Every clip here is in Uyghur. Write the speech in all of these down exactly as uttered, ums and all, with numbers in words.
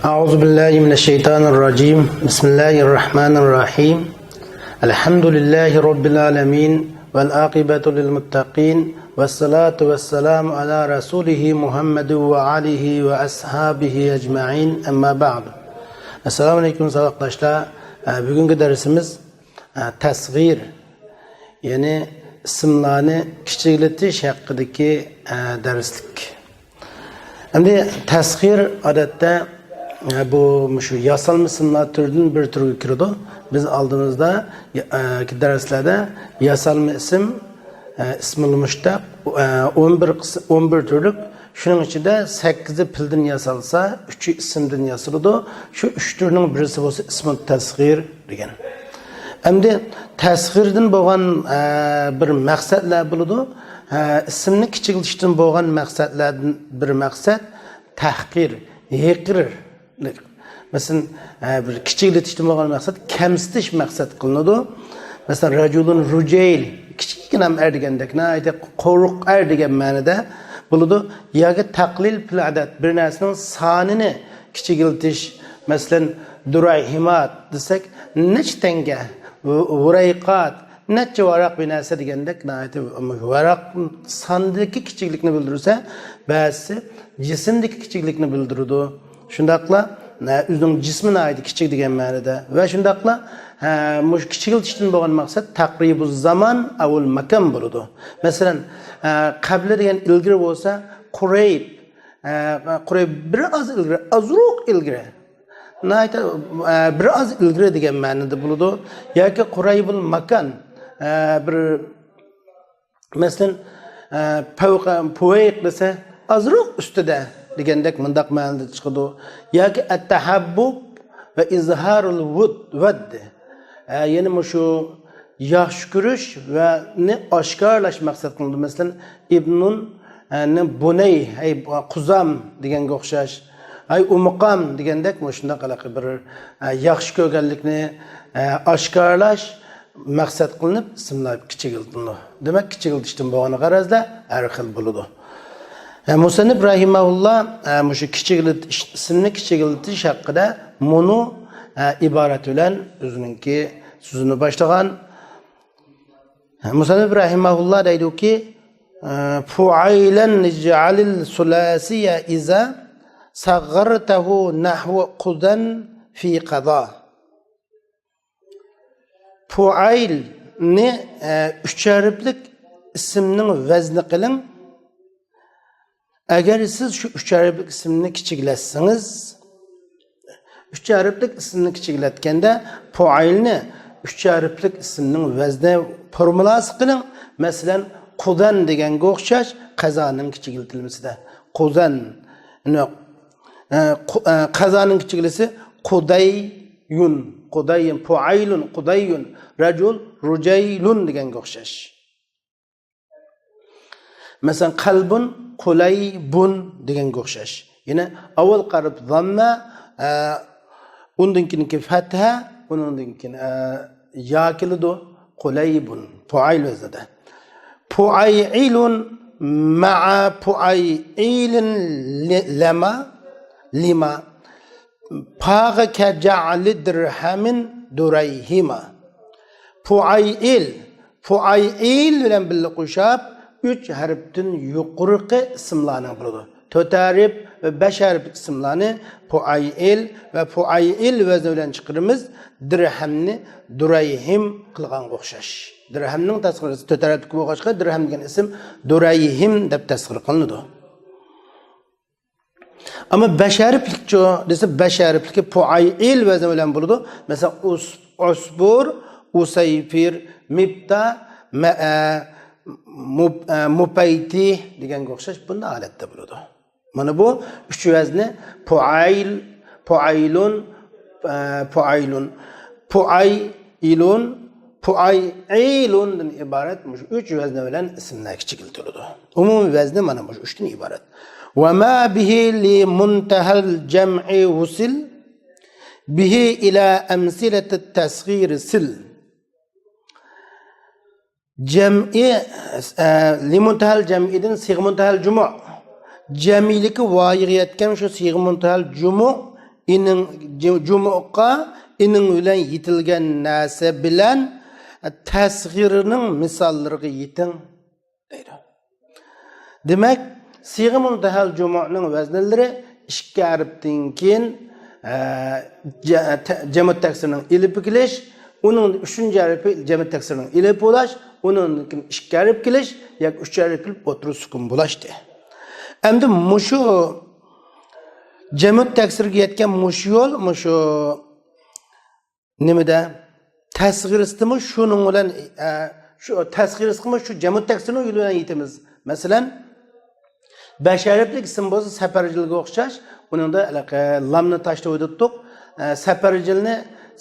أعوذ بالله من الشيطان الرجيم. بسم الله الرحمن الرحيم. الحمد لله رب العالمين، والعاقبة للمتقين، والصلاة والسلام على رسوله محمد وآله وأصحابه أجمعين. أما بعد. السلام عليكم ساۋاقداشلار. بۈگۈنكى دەرسىمىز تەسغىر، يەنى ئىسىملارنى كىچىكلىتىش ھەققىدىكى دەرسلىك. ئەمدى تەسغىر ئادەتتە، ئە، بۇ مۇشۇ ياسالما ئىسىملار تۈرىدىن بىر تۈرگە كىرىدۇ. بىز ئالدىمىزدا، ئە، دەرسلەردە ياسالما ئىسىم، ئە، ئىسمۇل مۇشتەق، ئە، ئون بىر قىس-، ئون بىر تۈرلۈك، شۇنىڭ ئىچىدە سەككىزى پېئىلدىن ياسالسا، ئۈچى ئىسىمدىن ياسىلىدۇ. شۇ ئۈچ تۈرنىڭ بىرسى بولسا ئىسمۇ تەسغىر دېگەن. ئەمدى تەسغىردىن بولغان، ئە، بىر مەقسەتلەر بولىدۇ. ئە، ئىسىمنى كىچىكلىتىشتىن بولغان مەقسەتلەردىن بىر مەقسەت تەھقىر، ھېقىرلىق. مەسىلەن، ئە، بىر كىچىكلىتىشتىن بولغان مەقسەت كەمسىتىش مەقسەت قىلىنىدۇ. مەسىلەن، رەجۇلۇن رۇجەيل، كىچىككىنە ئەر دېگەندەك، ناھايىتى قورۇق ئەر دېگەن مەنىدە بولىدۇ. ياكى تەقلىل پىل ئەدەد، بىر نەرسىنىڭ سانىنى كىچىكلىتىش. مەسىلەن، دۇرەيھىمات دېسەك، نەچچە تەڭگە، ۋۇرەيقات، نەچچە ۋاراق بىر نەرسە دېگەندەك، ناھايىتى ۋاراق ساندىكى كىچىكلىكنى بىلدۈرسە، بەزىسى جىسىمدىكى كىچىكلىكنى بىلدۈرىدۇ. شۇنداقلا، ئۆزىنىڭ جىسمى ناھايىتى كىچىك دېگەن مەنىدە. ۋە شۇنداقلا، ھە، مۇشۇ كىچىكلىتىشتىن بولغان مەقسەت تەقرىبۇز زامان ئەۋۇل ماكان بولىدۇ. مەسىلەن، ھە، قەبلە دېگەن ئىلگىرى بولسا، قۇرەيب، ھە، قۇرەيب بىر ئاز ئىلگىرى، ئازراق ئىلگىرى. ناھايىتى، ئە، بىر ئاز ئىلگىرى دېگەن مەنىدە بولىدۇ. ياكى قۇرەيبۇل ماكان، ئە، بىر، مەسىلەن، ئە، پەۋقە، پۇۋەيق دېسە، ئازراق ئۈستىدە دېگەندەك مۇنداق مەنىدە چىقىدۇ. ياكى ئەتتەھەببۇب ۋە ئىزھارۇل ۋۇد، ۋەد. ئە، يەنى مۇشۇ ياخشى كۆرۈش ۋە نى ئاشكارىلاش مەقسەت قىلىنىدۇ. مەسىلەن، ئىبنۇن، ئە، نى بۇنەي، ھەي، قۇزام دېگەنگە ئوخشاش. ھەي، ئۇمىقام دېگەندەك مۇشۇنداق ھېلىقى بىر، ئە، ياخشى كۆرگەنلىكنى، ئە، ئاشكارىلاش مەقسەت قىلىنىپ ئىسىملار كىچىكلىتىلىدۇ. دېمەك، كىچىكلىتىشتىن بولغان غەرەزلەر ھەر خىل بولىدۇ. ئە، مۇسەننىپ رەھىمەھۇللا، ئە، مۇشۇ كىچىكلىتىش، ئىسىمنى كىچىكلىتىش ھەققىدە مۇنۇ، ئە، ئىبارەت بىلەن ئۆزىنىڭكى سۆزىنى باشلىغان. مۇسەننىپ رەھىمەھۇللا دەيدۇكى، فۇئەيلەن ئىجئەلىل سۇلاسىيە ئىزا سەغغەرتەھۇ نەھۋۇ قۇزەن فى قەزا. پۇئەيلنى، ئە، ئۈچ ھەرپلىك ئىسىمنىڭ ۋەزنى قىلىڭ. ئەگەر سىز شۇ ئۈچ ھەرپلىك ئىسىمنى كىچىكلەتسىڭىز، ئۈچ ھەرپلىك ئىسىمنى كىچىكلەتكەندە، پۇئەيلنى ئۈچ ھەرپلىك ئىسىمنىڭ ۋەزنى فورمۇلاسى قىلىڭ. مەسىلەن، قۇزەن دېگەنگە ئوخشاش قەزانىڭ كىچىكلىتىلمىسىدە. قۇزەن، نو-، ئە، قۇ-، ئە، قەزانىڭ كىچىكلىسى قۇدەييۇن، قۇدەييۇن، پۇئەيلۇن، قۇدەييۇن، رەجۇل، رۇجەيلۇن دېگەنگە ئوخشاش. مەسىلەن، قەلبۇن، قۇلەيبۇن دېگەنگە ئوخشاش. يەنى ئاۋۋال قارىپ زاممە، ئە، ئۇندىن كېيىنكى فەتھە، ئۇنىڭدىن كېيىن، ئە، يا كېلىدۇ. قۇلەيبۇن، پۇئەيل ۋەزنىدە. پۇئەيئىلۇن مەئە پۇئەيئىلىن لى-، لەما، لىما. پاغە كەجەئلى دىرھەمىن دۇرەيھىما. پۇئەيئىل، پۇئەيئىل بىلەن بىللە قوشاپ، ئۈچ ھەرپتىن يۇقىرىقى ئىسىملارنىڭ بولىدۇ. تۆت ھەرپ ۋە بەش ھەرپ ئىسىملارنى پۇئەيئىل ۋە پۇئەيئىل ۋەزنى بىلەن چىقىرىمىز، دىرھەمنى دۇرەيھىم قىلغانغا ئوخشاش. دىرھەمنىڭ تەسغىرىسى تۆت ھەرپلىك بولغاچقا، دىرھەم دېگەن ئىسىم دۇرەيھىم دەپ تەسغىر قىلىنىدۇ. ئەمما بەش ھەرپلىكچۇ دېسە، بەش ھەرپلىكى پۇئەيئىل ۋەزنى بىلەن بولىدۇ. مەسىلەن، ئۇس-، ئۇسبۇر، ئۇسەيپىر، مىپتا، مەئە، مۇپ-، ئە، مۇپەيتى دېگەنگە ئوخشاش بۇنداق ھالەتتە بولىدۇ. مانا بۇ ئۈچ ۋەزنى پۇئەيل، پۇئەيلۇن، ئە، پۇئەيلۇن، پۇئەيئىلۇن، پۇئەيئىلۇندىن ئىبارەت مۇشۇ ئۈچ ۋەزنى بىلەن ئىسىملەر كىچىكلىتىلىدۇ. ئومۇمىي ۋەزنى مانا مۇشۇ ئۈچتىن ئىبارەت. ۋە ما بىھى لى مۇنتەھەل جەمئى ۋۇسىل، بىھى ئىلە ئەمسىلەتىت تەسغىرى سىل. جەمئى، ئە، لىمۇنتەھەل جەمئىدىن سىغمۇنتەھەل جۇمۇ. جەمئىيلىكى ۋايىغا يەتكەن شۇ سىغمۇنتەھەل جۇمۇ ئىنىڭ، جۇ-، جۇمۇغا ئىنىڭ بىلەن يېتىلگەن نەرسە بىلەن تەسغىرنىڭ مىساللىرىغا يېتىڭ، دەيدۇ. دېمەك، سىيغە مۇنتەھەل جۇمۇنىڭ ۋەزنلىرى ئىككى ھەرپتىن كېيىن، ئە، جە-، تە-، جەمۇ تەكسىرنىڭ ئېلىپى كېلىش، ئۇنىڭ ئۈچىنچى ھەرپى جەمۇ تەكسىرنىڭ ئېلىپى بولاش، ئۇنىڭدىن كېيىن ئىككى ھەرپ كېلىش ياكى ئۈچ ھەرپ كېلىپ ئوتتۇرا سۈكۈن بولاشتى. ئەمدى مۇشۇ جەمۇ تەكسىرگە يەتكەن مۇشۇ يول، مۇشۇ نېمىدە؟ تەسغىرىستىمۇ شۇنىڭ بىلەن، ئە، شۇ تەسغىرىسىغىمۇ شۇ جەمۇ تەكسىرنىڭ يولى بىلەن يېتىمىز. مەسىلەن، بەش ھەرپلىك ئىسىم بولسا سەپەرجىلگە ئوخشاش، ئۇنىڭدا ھېلىقى لامنى تاشلىۋېتىپتۇق. ئە، سەپەرجىلنى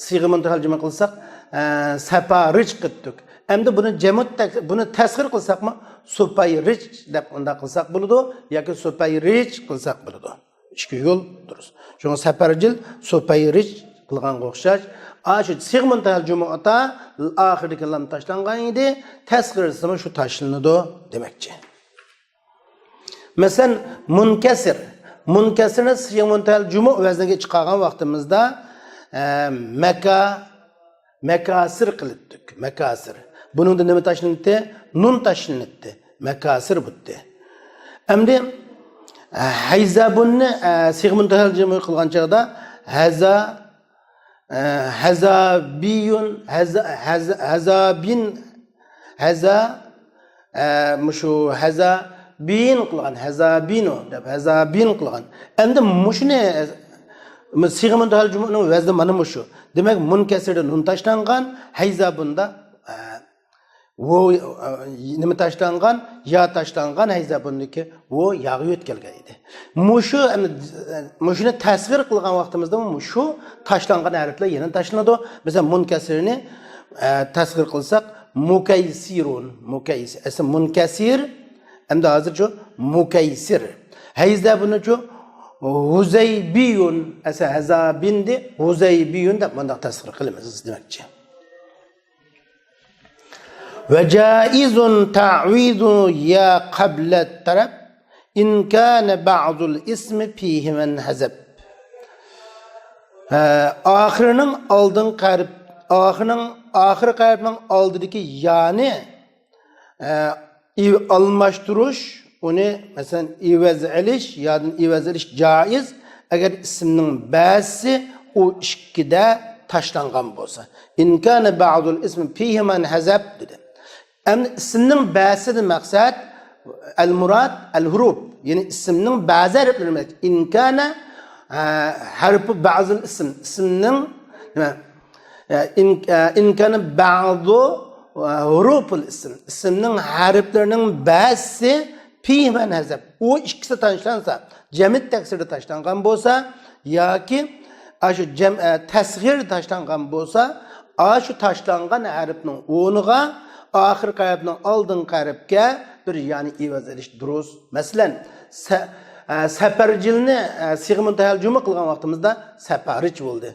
سىيغە مۇنتەھەل جۇمۇ قىلساق، ئە، سەپارىج قىلدۇق. ئەمدى بۇنى جەمۇ تەك-، بۇنى تەسغىر قىلساقمۇ سۇپايرىج دەپ ئۇنداق قىلساق بولىدۇ ياكى سۇپايرىج قىلساق بولىدۇ. ئىككى يول دۇرۇس. شۇڭا سەپەرجىل سۇپەيرىج قىلغانغا ئوخشاش. ئاشۇ سىغ مۇنتەھەل جۇمۇ ئاتا ئاخىرىدىكى لام تاشلانغان ئىدى. تەسغىرىسىمۇ شۇ تاشلىنىدۇ دېمەكچى. مەسىلەن، مۇنكەسىر. مۇنكەسىرنى سىغ مۇنتەھەل جۇمۇ ۋەزنىگە چىقارغان ۋاقتىمىزدا، ئە، مەكا مەكاسىر قىلىتتۇق. مەكاسىر. بۇنىڭدا نېمە تاشلىنىتتى؟ نۇن تاشلىنىتتى. مەكاسىر بۇتتى. ئەمدى، ئە، ھەيزەبۇننى، ئە، سىغ مۇنتەھەل جۇمۇ قىلغان چاغدا ھەزا، ئە، ھەزابىيۇن، ھەزا، ھەزا، ھەزابىن، ھەزا، ئە، مۇشۇ ھەزا بىن قىلغان، ھەزا بىنۇ دەپ، ھەزا بىن قىلغان. ئەمدى مۇشۇنى، ئە، سىغە مۇنتەھەل جۇمۇنىڭ ۋەزنى مانا مۇشۇ. دېمەك، مۇنكەسىردە نۇن تاشلانغان، ھەيزا بۇندا، ئە، ۋو، ئە، نېمە تاشلانغان؟ يا تاشلانغان، ھەيزا بۇندىكى ۋو ياغا يۆتكەلگەن ئىدى. مۇشۇ، ئەمدى، ئە، مۇشۇنى تەسغىر قىلغان ۋاقتىمىزدا مۇشۇ تاشلانغان ھەرپلەر يەنە تاشلىنىدۇ. مەسىلەن، مۇنكەسىرنى، ئە، تەسغىر قىلساق، مۇكەيسىرۇن، مۇكەيس-، ئەسلى مۇنكەسىر، ئەمدى ھازىرچۇ مۇكەيسىر. ھەيزەبۇنىچۇ ھۇزەيبىيۇن، ئەسلى ھەزابىندى، ھۇزەيبىيۇن دەپ مۇنداق تەسغىر قىلىمىز دېمەكچى. ۋە جائىزۇن تەئۋىزۇ يا قەبلەت تەرەپ، ئىن كانە بەئزۇل ئىسمى فىھىمەن ھەزەپ. ئە، ئاخىرىنىڭ ئالدىنقى ھەرپ، ئاخىرنىڭ، ئاخىرقى ھەرپنىڭ ئالدىدىكى يانى، ئە، ئىۋ-، ئالماشتۇرۇش، ئۇنى، مەسىلەن، ئىۋەز ئېلىش، يادىن ئىۋەز ئېلىش جائىز، ئەگەر ئىسىمنىڭ بەزىسى ئۇ ئىككىدە تاشلانغان بولسا. ئىن كانە بەئزۇل ئىسمى فىھىمەن ھەزەپ دېدى. ئەمدى ئىسىمنىڭ بەزىسىدىن مەقسەت، ئەل مۇراد، ئەل ھۇرۇپ. يەنى ئىسىمنىڭ بەزى ھەرپلىرى مەقسەت. ئىن كانە، ئە، ھەرپۇ بەزىل ئىسىم. ئىسىمنىڭ، نېمە؟ ئە، ئىن، ئە، ئىن كانە بەزۇ، ئە، ھۇرۇپۇل ئىسىم. ئىسىمنىڭ ھەرپلىرىنىڭ بەزىسى فىھىمەن ھەزەپ. ئۇ ئىككىسى تاشلانسا، جەمئىيەت تەكسىرىدە تاشلانغان بولسا، ياكى ئاشۇ جەم-، ئە، تەسغىردا تاشلانغان بولسا، ئاشۇ تاشلانغان ھەرپنىڭ ئورنىغا ئاخىرقى ھەرپنىڭ ئالدىنقى ھەرپكە بىر يانى ئىۋەز ئېلىش دۇرۇس. مەسىلەن، سە-، ئە، سەپەرجىلنى، ئە، سىغە مۇنتەھەل جۇمۇ قىلغان ۋاقتىمىزدا سەپەرىج بولدى.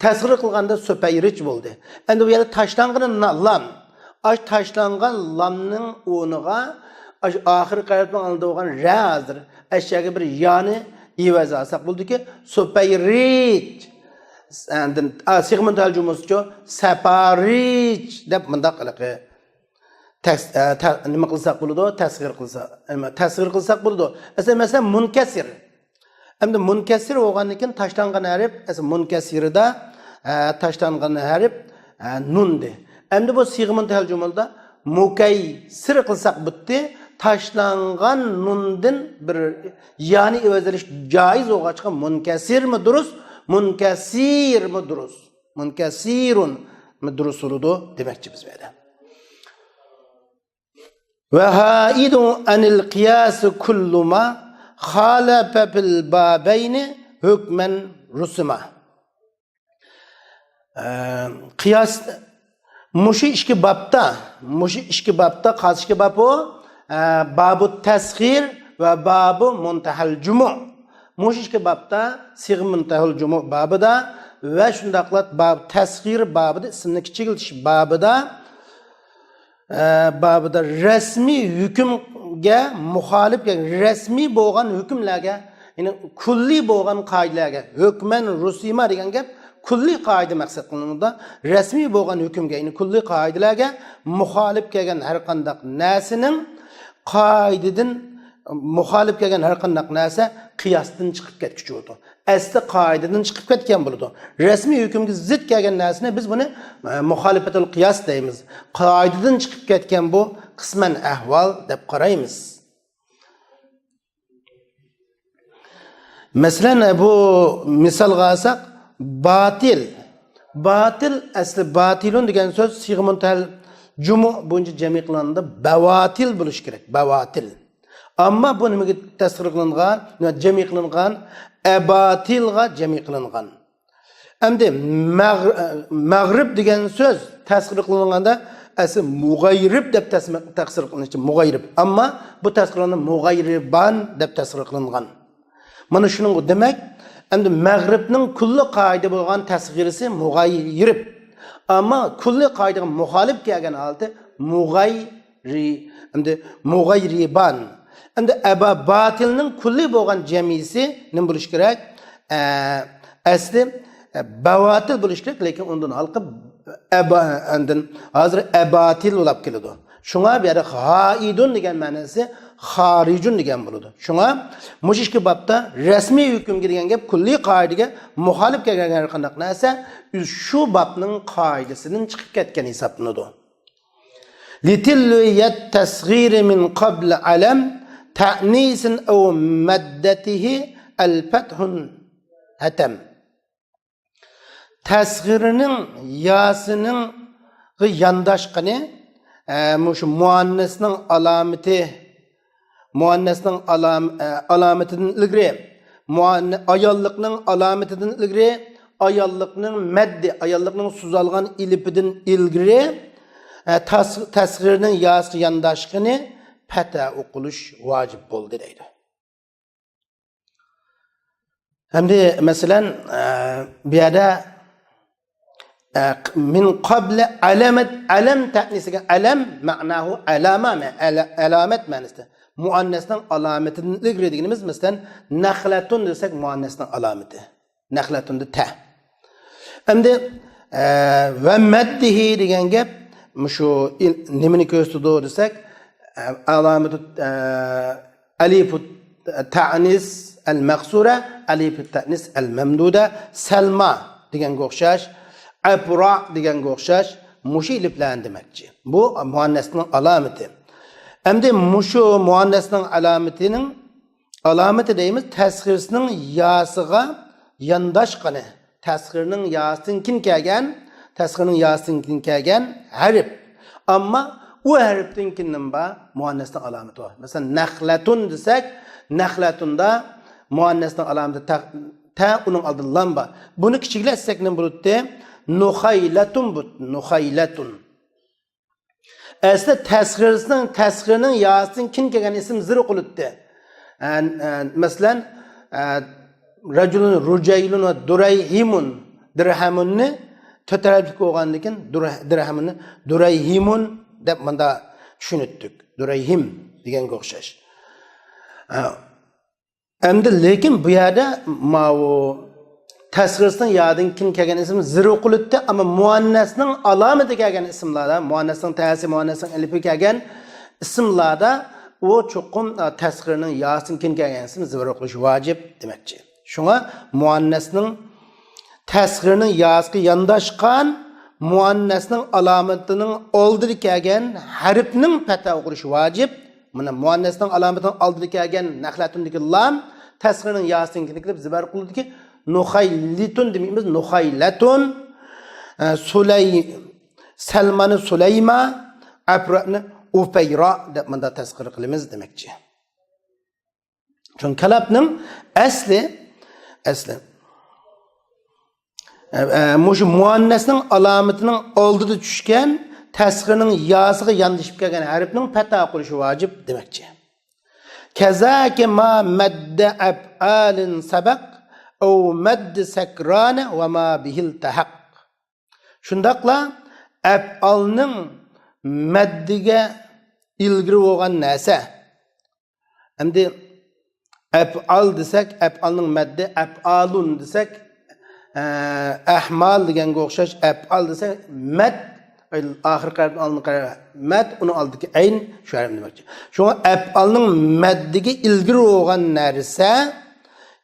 تەسغىر قىلغاندا سۆپەيرىج بولدى. ئەمدى بۇ يەردە تاشلانغىنى نا-، لام. ئاش تاشلانغان لامنىڭ ئورنىغا ئاش ئاخىرقى ھەرپنىڭ ئالدىدا بولغان رە ھازىر. ئەشەگە بىر يانى ئىۋەز ئالساق بولدىكى، سۇپەيرىج. ئاندىن، ئا، سىغمۇن تەلجۇمۇسىچۇ، سەپارىج دەپ مۇنداق ھېلىقى تەس-، ئە، تە-، نېمە قىلساق بولىدۇ؟ تەسغىر قىلسا-، نېمە، تەسغىر قىلساق بولىدۇ. ئەسلى مەسىلەن، مۇنكەسىر. ئەمدى مۇنكەسىر بولغاندىن كېيىن تاشلانغان ھەرپ، ئەسلى مۇنكەسىردا، ئە، تاشلانغان ھەرپ، ئە، نۇندى. ئەمدى بۇ سىغمۇن تەلجۇمۇلدا مۇكەيسىر قىلساق بۇتتى، تاشلانغان نۇندىن بىر يانى ئېۋەزلىنىش جائىز بولغاچقا، مۇنكەسىرمۇ دۇرۇس، مۇنكەسىرمۇ دۇرۇس، مۇنكەسىرۇنمۇ دۇرۇس بولىدۇ دېمەكچى بىز بۇ يەردە. ۋە ھائىدۇ ئەنىل قىياسى كۇللۇما خالەپە فىل بابەينى ھۆكمەن رۇسۇما. ئە، قىياس، مۇشۇ ئىككى بابتا، مۇشۇ ئىككى بابتا، قايسى ئىككى باب ئۇ؟ ئە، بابۇ تەسغىر ۋە بابۇ مۇنتەھەل جۇمۇ. مۇشۇ ئىككى بابتا، سىغ مۇنتەھەل جۇمۇ بابىدا ۋە شۇنداقلا باب تەسغىر بابىدا، ئىسىمنى كىچىكلىتىش بابىدا، ئە، بابىدا رەسمىي ھۆكۈمگە مۇخالىپ، يەنى رەسمىي بولغان ھۆكۈملەرگە يەنى كۈللىي بولغان قائىدىلەرگە، ھۆكمەن رۇسىما دېگەن گەپ كۈللىي قائىدە مەقسەت قىلىنىدۇ. رەسمىي بولغان ھۆكۈمگە، يەنى كۈللىي قائىدىلەرگە مۇخالىپ كەلگەن ھەر قانداق نەرسىنىڭ قائىدىدىن، مۇخالىپ كەلگەن ھەر قانداق نەرسە قىياستىن چىقىپ كەتكۈچى بولىدۇ. ئەسلى قائىدىدىن چىقىپ كەتكەن بولىدۇ. رەسمىي ھۆكۈمگە زىت كەلگەن نەرسىنى بىز بۇنى، ئە، مۇخالىپەتۇل قىياس دەيمىز. قائىدىدىن چىقىپ كەتكەن بۇ قىسمەن ئەھۋال دەپ قارايمىز. مەسىلەن، بۇ مىسالغا ئالساق، باتىل. باتىل، ئەسلى باتىلۇن دېگەن سۆز سىيغە مۇنتەھەل جۇمۇ بويىچە جەمئىي قىلغاندا بەۋاتىل بولۇشى كېرەك. بەۋاتىل. ئەمما بۇ نېمىگە تەسغىر قىلىنغان؟ جەمئىي قىلىنغان. ئەباتىلغا جەمئىي قىلىنغان. ئەمدى مەغ-، مەغرىب دېگەن سۆز تەسغىر قىلىنغاندا ئەسلى مۇغايرىب دەپ تەسمە-، تەسغىر قىلىنىشى مۇغايرىب. ئەمما بۇ تەسغىر قىلىنغاندا مۇغايرىبان دەپ تەسغىر قىلىنغان. مانا شۇنىڭ دېمەك، ئەمدى مەغرىبنىڭ كۈللى قائىدە بولغان تەسغىرىسى مۇغايرىب. ئەمما كۈللى قائىدىگە مۇخالىپ كەلگەن ھالىتى مۇغاي-، رى-، ئەمدى مۇغايرىبان. ئەمدى ئەبا باتىلنىڭ كۈللى بولغان جەمئىسى نېمە بولۇشى كېرەك؟ ئە، ئەسلى، ئە، بەۋاتىل بولۇشى كېرەك، لېكىن ئۇندىن ھالقىپ ئەبا-، ئاندىن ھازىر ئەباتىل بولاپ كېلىدۇ. شۇڭا بۇ يەردە غائىدۇن دېگەن مەنىسى خارىجۇن دېگەن بولىدۇ. شۇڭا مۇشۇ ئىككى بابتا رەسمىي ھۆكۈمگە دېگەن گەپ كۈللىي قائىدىگە مۇخالىپ كەلگەن ھەر قانداق نەرسە شۇ بابنىڭ قائىدىسىدىن چىقىپ كەتكەن ھېسابلىنىدۇ. لتلوية التصغير من قبل علم تأنيث أو مدته الفتح حتم. تەسغىرنىڭ ياسىنىڭ يانداشقىنى، ئە، مۇشۇ مۇئەننەسنىڭ ئالامىتى، مۇئەننەسنىڭ ئالام-، ئە، ئالامىتىدىن ئىلگىرى، مۇئەننە-، ئاياللىقنىڭ ئالامىتىدىن ئىلگىرى، ئاياللىقنىڭ مەددى، ئاياللىقنىڭ سوزالغان ئېلىپىدىن ئىلگىرى، ئە، تەس-، تەسغىرنىڭ ياسىغا يانداشقىنى پەتھە ئوقۇلۇش ۋاجىپ بولدى دەيدۇ. ئەمدى مەسىلەن، ئە، بۇ يەردە، ئە، من قبل علامة، ئەلەم تەئنىسىگە ئەلەم مەناھۇ ئەلامە، ئەلە-، ئەلامەت مەنىسىدە. مۇئەننەسنىڭ ئالامىتىدىن ئىلگىرى دېگىنىمىز، مەسىلەن، نەخلەتۇن دېسەك، مۇئەننەسنىڭ ئالامىتى. نەخلەتۇندا تە. ئەمدى، ئە، ۋە مەددىھى دېگەن گەپ مۇشۇ ئىل-، نېمىنى كۆرسىتىدۇ دېسەك، ئە، ئالامىتۇ، ئە، ئەلىفۇ تەئنىس ئەل مەقسۇرە، ئەلىفۇ تەئنىس ئەل مەمدۇدە، سەلما دېگەنگە ئوخشاش، ئەپرا دېگەنگە ئوخشاش مۇشۇ ئېلىپلەرنى دېمەكچى. بۇ مۇئەننەسنىڭ ئالامىتى. ئەمدى مۇشۇ مۇئەننەسنىڭ ئالامىتىنىڭ ئالامىتى دەيمىز، تەسغىرسىنىڭ ياسىغا يانداشقىنى، تەسغىرنىڭ ياسىدىن كېيىن كەلگەن، تەسغىرنىڭ ياسىدىن كېيىن كەلگەن ھەرپ. ئەمما ئۇ ھەرپتىن كېيىن نېمە بار؟ مۇئەننەسنىڭ ئالامىتى بار. مەسىلەن، نەخلەتۇن دېسەك، نەخلەتۇندا مۇئەننەسنىڭ ئالامىتى تە، تە، ئۇنىڭ ئالدىدا لام بار. بۇنى كىچىكلەتسەك نېمە بولىدۇ؟ نۇخەيلەتۇن بولىدۇ، نۇخەيلەتۇن. ئەسلى تەسغىرسىنىڭ، تەسغىرنىڭ ياسىدىن كېيىن كەلگەن ئىسىم زىر ئوقۇلىدۇ. ئە، ئە، مەسىلەن، ئە، رەجۇلۇن، رۇجەيلۇن ۋە دۇرەيھىمۇن. دىرھەمۇننى تۆت ھەرپلىك بولغاندىن كېيىن دۇر-، دىرھەمۇننى دۇرەيھىمۇن دەپ مۇندا چۈشىنىتتۇق. دۇرەيھىم دېگەنگە ئوخشاش. ئە، ئەمدى لېكىن بۇ يەردە ماۋۇ تەسغىرسىنىڭ يادىن كېيىن كەلگەن ئىسىم زىر ئوقۇلۇپتۇ، ئەمما مۇئەننەسنىڭ ئالامىتى كەلگەن ئىسىملاردا، مۇئەننەسنىڭ تەسى، مۇئەننەسنىڭ ئەلىپى كەلگەن ئىسىملاردا ئۇ چوقۇم، ئە، تەسغىرنىڭ ياسىدىن كېيىن كەلگەن ئىسىم زىر ئوقۇلۇشى ۋاجىپ دېمەكچى. شۇڭا مۇئەننەسنىڭ تەسغىرنىڭ ياسىغا يانداشقان مۇئەننەسنىڭ ئالامىتىنىڭ ئالدىدا كەلگەن ھەرپنىڭ پەتھە ئوقۇلۇشى ۋاجىپ. مانا مۇئەننەسنىڭ ئالامىتىنىڭ ئالدىدا كەلگەن نەخلەتۇندىكى لام تەسغىرنىڭ ياسىدىن كېيىن كېلىپ زىبەر قىلىدۇكى، نۇخەيلىتۇن دېمەيمىز، نۇخەيلەتۇن. ئە، سۇلەي-، سەلمانى سۇلەيما، ئەپرانى ئۇپەيرا دەپ مۇندا تەسغىر قىلىمىز دېمەكچى. چۈنكى كالامنىڭ ئەسلى، ئەسلى، ئە، ئە، مۇشۇ مۇئەننەسنىڭ ئالامىتىنىڭ ئالدىدا چۈشكەن تەسغىرنىڭ ياسىغا ياندىشىپ كەلگەن ھەرپنىڭ پەتھە ئوقۇلۇشى ۋاجىپ دېمەكچى. كەزاكە ما مەددە ئەپئالىن سەبەق ئەۋ مەددە سەكرانە ۋە ما بىھىل تەھەق. شۇنداقلا ئەپئالنىڭ مەددىگە ئىلگىرى بولغان نەرسە. ئەمدى ئەپئال دېسەك، ئەپئالنىڭ مەددى، ئەپئالۇن دېسەك، ئە، ئەھمال دېگەنگە ئوخشاش، ئەپئال دېسەك، مەد، ئاخىرقى ھەرپتىن ئالدىنقى ھەرپ، مەد، ئۇنىڭ ئالدىدىكى ئەين، شۇ ھەرپ دېمەكچى. شۇڭا ئەپئالنىڭ مەددىگە ئىلگىرى بولغان نەرسە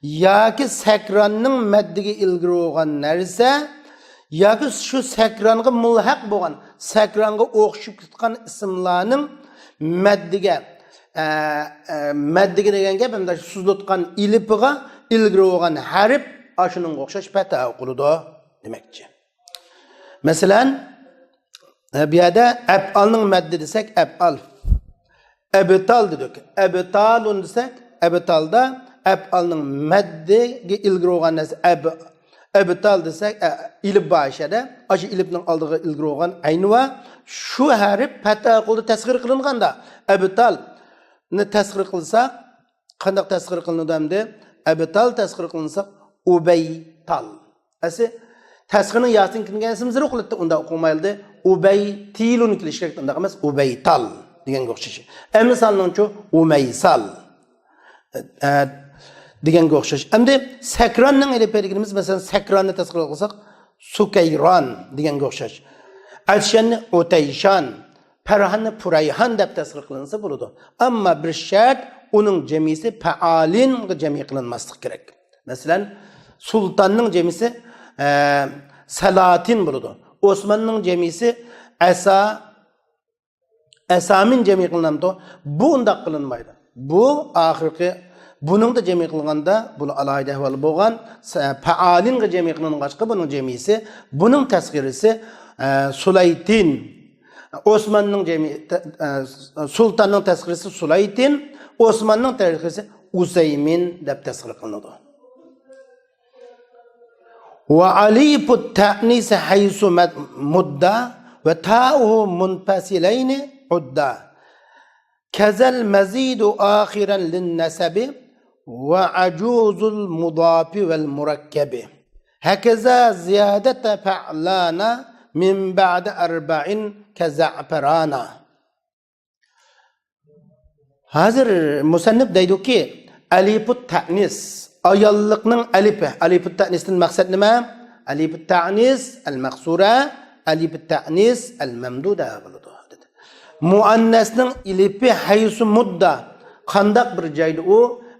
ياكى سەكراننىڭ مەددىگە ئىلگىرى بولغان نەرسە ياكى شۇ سەكرانغا مۇلھەق بولغان، سەكرانغا ئوخشىشىپ كېتىدىغان ئىسىملارنىڭ مەددىگە، ئە، ئە، مەددىگە دېگەن گەپ ئەمدى سوزۇلۇۋاتقان ئېلىپىغا ئىلگىرى بولغان ھەرپ ئاشۇنىڭغا ئوخشاش پەتھا ئوقۇلىدۇ دېمەكچى. مەسىلەن، ئە، بۇ يەردە ئەپئالنىڭ مەددى دېسەك، ئەپئال. ئەبتال دېدۇق. ئەبتالۇن دېسەك، ئەبتالدا ئەپئالنىڭ مەددىگە ئىلگىرى بولغان نەرسە ئەب-، ئەبتال دېسەك، ئە، ئېلىپ بار ئىچىدە. ئاشۇ ئېلىپنىڭ ئالدىغا ئىلگىرى بولغان ئەين بار. شۇ ھەرپ پەتھا قولدا تەسغىر قىلىنغاندا، ئەبتالنى تەسغىر قىلساق، قانداق تەسغىر قىلىنىدۇ ئەمدى؟ ئەبتال تەسغىر قىلىنسا، ئۇبەيتال. ئەسلى تەسغىرنىڭ ياسىنى كىرگەن ئىسىم زىرۇ قىلىدۇ، ئۇنداق ئوقۇلمايدۇ. ئۇبەيتىلۇن كېلىشى كېرەك، ئۇنداق ئەمەس، ئۇبەيتال دېگەنگە ئوخشاش. ئەمسالنىڭچۇ؟ ئۇمەيسال. ئە، دېگەنگە ئوخشاش. ئەمدى سەكراننىڭ ئېلىپى دېگىنىمىز، مەسىلەن، سەكراننى تەسغىر قىلساق، سۇكەيران دېگەنگە ئوخشاش. ئەتشەننى ئۇتەيشان، پەرھاننى پۇرەيھان دەپ تەسغىر قىلىنسا بولىدۇ. ئەمما بىر شەرت، ئۇنىڭ جەمئىسى پەئالىنغا جەمئىي قىلىنماسلىقى كېرەك. مەسىلەن، سۇلتاننىڭ جەمئىسى، ئە، سەلاتىن بولىدۇ. ئوسماننىڭ جەمئىسى ئەسا، ئەسامىن جەمئىي قىلىنامدۇ؟ بۇ ئۇنداق قىلىنمايدۇ. بۇ ئاخىرقى، بۇنىڭدا جەمئىي قىلغاندا، بۇ ئالاھىدە ئەھۋال بولغان، سە-، پەئالىنغا جەمئىي قىلىنغاچقا، بۇنىڭ جەمئىسى، بۇنىڭ تەسغىرىسى، ئە، سۇلەيتىن. ئوسماننىڭ جەمئىي، تە-، ئە، سۇلتاننىڭ تەسغىرىسى سۇلەيتىن، ئوسماننىڭ تەسغىرىسى ئۇسەيمىن دەپ تەسغىر قىلىنىدۇ. وألف التأنيث حيث مد-، مد وتاؤه منفصلين عد. كذا المزيد آخرا للنسب وعجوز المضاف والمركب. هكذا زيادة فعلان من بعد أربع كزعفران. ھازىر مۇسەننىپ دەيدۇكى، ئەلىپۇت تەئنىس، ئاياللىقنىڭ ئەلىپى. ئەلىپۇت تەئنىستىن مەقسەت نېمە؟ ئەلىپۇت تەئنىس ئەل مەقسۇرە، ئەلىپۇت تەئنىس ئەل مەمدۇدە بولىدۇ، دېدى. مۇئەننەسنىڭ ئېلىپى ھەيسۇ مۇددا، قانداق بىر جايدا ئۇ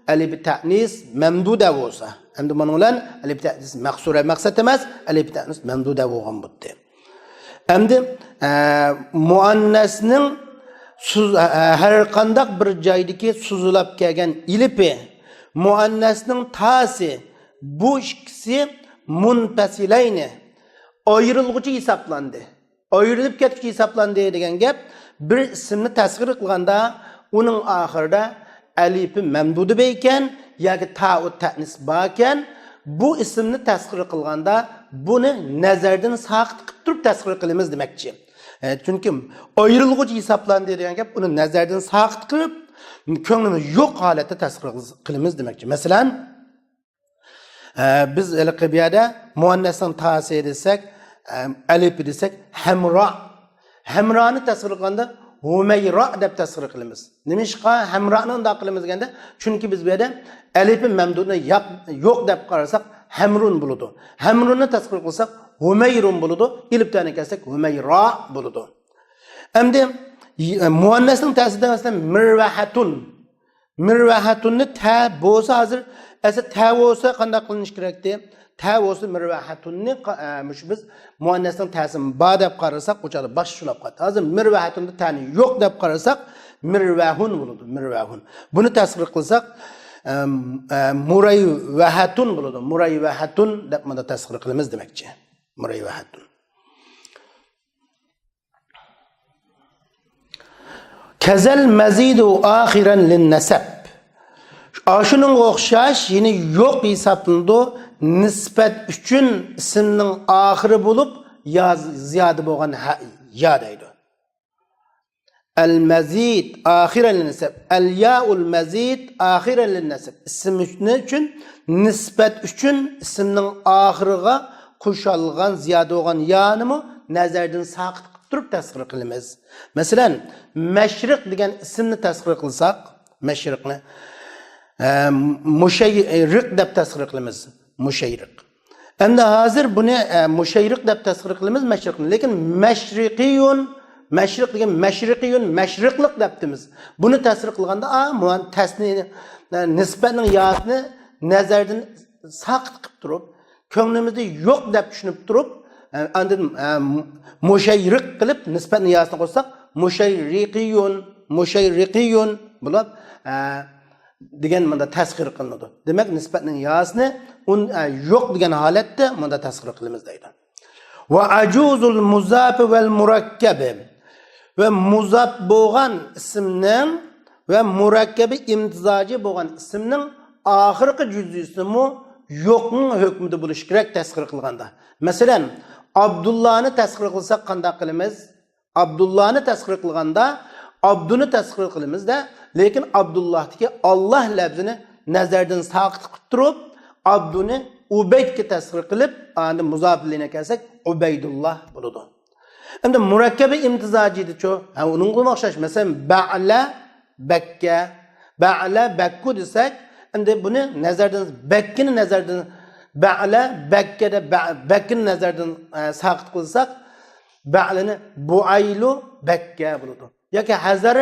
ئەلىپى تەئنىس مەمدۇدە بولسا، ئەمدى بۇنىڭ بىلەن ئەلىپى تەئنىس مەقسۇرە مەقسەت ئەمەس، ئەلىپى تەئنىس مەمدۇدە بولغان بولدى. ئەمدى، ئە، مۇئەننەسنىڭ سوز-، ئە، ھەر قانداق بىر جايدىكى سوزۇلاپ كەلگەن ئېلىپى، مۇئەننەسنىڭ تاسى، بۇ ئىككىسى مۇنپەسىلەينى، ئايرىلغۇچى ھېسابلاندى. ئايرىلىپ كەتكۈچى ھېسابلاندى دېگەن گەپ، بىر ئىسىمنى تەسغىر قىلغاندا، ئۇنىڭ ئاخىرىدا ئەلىپى مەمدۇدى بار ئىكەن ياكى تائۇ تەئنىس بار ئىكەن، بۇ ئىسىمنى تەسغىر قىلغاندا، بۇنى نەزەردىن ساقىت قىلىپ تۇرۇپ تەسغىر قىلىمىز دېمەكچى. ئە، چۈنكى ئايرىلغۇچى ھېسابلاندى دېگەن گەپ، ئۇنى نەزەردىن ساقىت قىلىپ، كۆڭلىمىز يوق ھالەتتە تەسغىر قىلىمىز دېمەكچى. مەسىلەن، ئە، بىز ھېلىقى بۇ يەردە مۇئەننەسنىڭ تاسى دېسەك، ئە، ئەلىپى دېسەك، ھەمرا. ھەمرانى تەسغىر قىلغاندا ھۇمەيرا دەپ تەسغىر قىلىمىز. نېمىشقا ھەمرانى ئۇنداق قىلىمىز دېگەندە، چۈنكى بىز بۇ يەردە ئەلىپى مەمدۇدنى ياق-، يوق دەپ قارىساق، ھەمرۇن بولىدۇ. ھەمرۇننى تەسغىر قىلساق، ھۇمەيرۇن بولىدۇ. ئېلىپ تەنى كەلسەك، ھۇمەيرا بولىدۇ. ئەمدى، ئە، مۇئەننەسنىڭ تاسىدا، مەسىلەن، مىرۋەھەتۇن. مىرۋەھەتۇننى تە بولسا ھازىر، ئەسلى تە بولسا قانداق قىلىنىشى كېرەكتى؟ تە بولسا مىرۋەھەتۇننى قا-، ئە، مۇشۇ بىز مۇئەننەسنىڭ تەسىنى بار دەپ قارىساق، ئۇ چاغدا باشقىچە بولۇپ قالدى. ھازىر مىرۋەھەتۇندا تەنى يوق دەپ قارىساق، مىرۋەھۇن بولىدۇ، مىرۋەھۇن. بۇنى تەسغىر قىلساق، ئەم، ئە، مۇرەيۋەھەتۇن بولىدۇ. مۇرەيۋەھەتۇن دەپ مۇندا تەسغىر قىلىمىز دېمەكچى. مۇرەيۋەھەتۇن. كەزەل مەزىدۇ ئاخىرەن لىننەسەب. ئاشۇنىڭغا ئوخشاش يەنە يوق ھېسابلىنىدۇ. نىسبەت ئۈچۈن ئىسىمنىڭ ئاخىرى بولۇپ، يا زىيادە بولغان ھە-، يا دەيدۇ. ئەل مەزىد ئاخىرەن لىننەسەب. ئەل يائۇل مەزىد ئاخىرەن لىننەسەب. ئىسىم ئۈچۈن، نىسبەت ئۈچۈن ئىسىمنىڭ ئاخىرىغا قوشۇلغان، زىيادە بولغان يانىمۇ نەزەردىن ساقىت قىلىپ تۇرۇپ تەسغىر قىلىمىز. مەسىلەن، مەشرىق دېگەن ئىسىمنى تەسغىر قىلساق، مەشرىقنى، ئە، مۇشەيرىق دەپ تەسغىر قىلىمىز. مۇشەيرىق. ئەمدى ھازىر بۇنى، ئە، مۇشەيرىق دەپ تەسغىر قىلىمىز مەشرىقنى. لېكىن مەشرىقىيۇن، مەشرىق دېگەن مەشرىقىيۇن، مەشرىقلىق دەپتىمىز. بۇنى تەسغىر قىلغاندا، ئا، مۇ-، تەسنى، ئە، نىسبەتنىڭ ياسىنى نەزەردىن ساقىت قىلىپ تۇرۇپ، كۆڭلىمىزدە يوق دەپ چۈشىنىپ تۇرۇپ، ئە، ئاندىن، ئە، مۇشەيرىق قىلىپ نىسبەتنى ياسىنى قوشساق، مۇشەيرىقىيۇن، مۇشەيرىقىيۇن بولۇپ، ئە، دېگەن مۇندا تەسخىر قىلىنىدۇ. دېمەك، نىسبەتنىڭ ياسىنى ئۇن-، ئە، يوق دېگەن ھالەتتە مۇندا تەسخىر قىلىمىز دەيدۇ. ۋە ئەجۇزۇل مۇزاپى ۋەل مۇرەككەبى. ۋە مۇزاپ بولغان ئىسىمنىڭ ۋە مۇرەككەبى ئىمتىزاجى بولغان ئىسىمنىڭ ئاخىرقى جۈزئىسىمۇ يوقنىڭ ھۆكمىدە بولۇشى كېرەك تەسخىر قىلغاندا. مەسىلەن، ئابدۇللانى تەسخىر قىلساق قانداق قىلىمىز؟ ئابدۇللانى تەسخىر قىلغاندا ئابدۇنى تەسخىر قىلىمىز-دە، لېكىن ئابدۇللاھتىكى ئاللاھ لەپزىنى نەزەردىن ساقىت قىلىپ تۇرۇپ، ئابدۇنى ئۇبەيدكە تەسخىر قىلىپ، ئاندىن مۇزاپىلىنە كەلسەك، ئۇبەيدۇللاھ بولىدۇ. ئەمدى مۇرەككەبى ئىمتىزاجىدىچۇ؟ ھە، ئۇنىڭغىمۇ ئوخشاش. مەسىلەن، بەئلە، بەككە. بەئلە، بەككۇ دېسەك، ئەمدى بۇنى نەزەردىن، بەككىنى نەزەردىن، بەئلە، بەككە دەپ، بە-، بەككىنى نەزەردىن، ئە، ساقىت قىلساق، بەئلىنى بۇئەيلۇ، بەككە بولىدۇ. ياكى ھەزەر،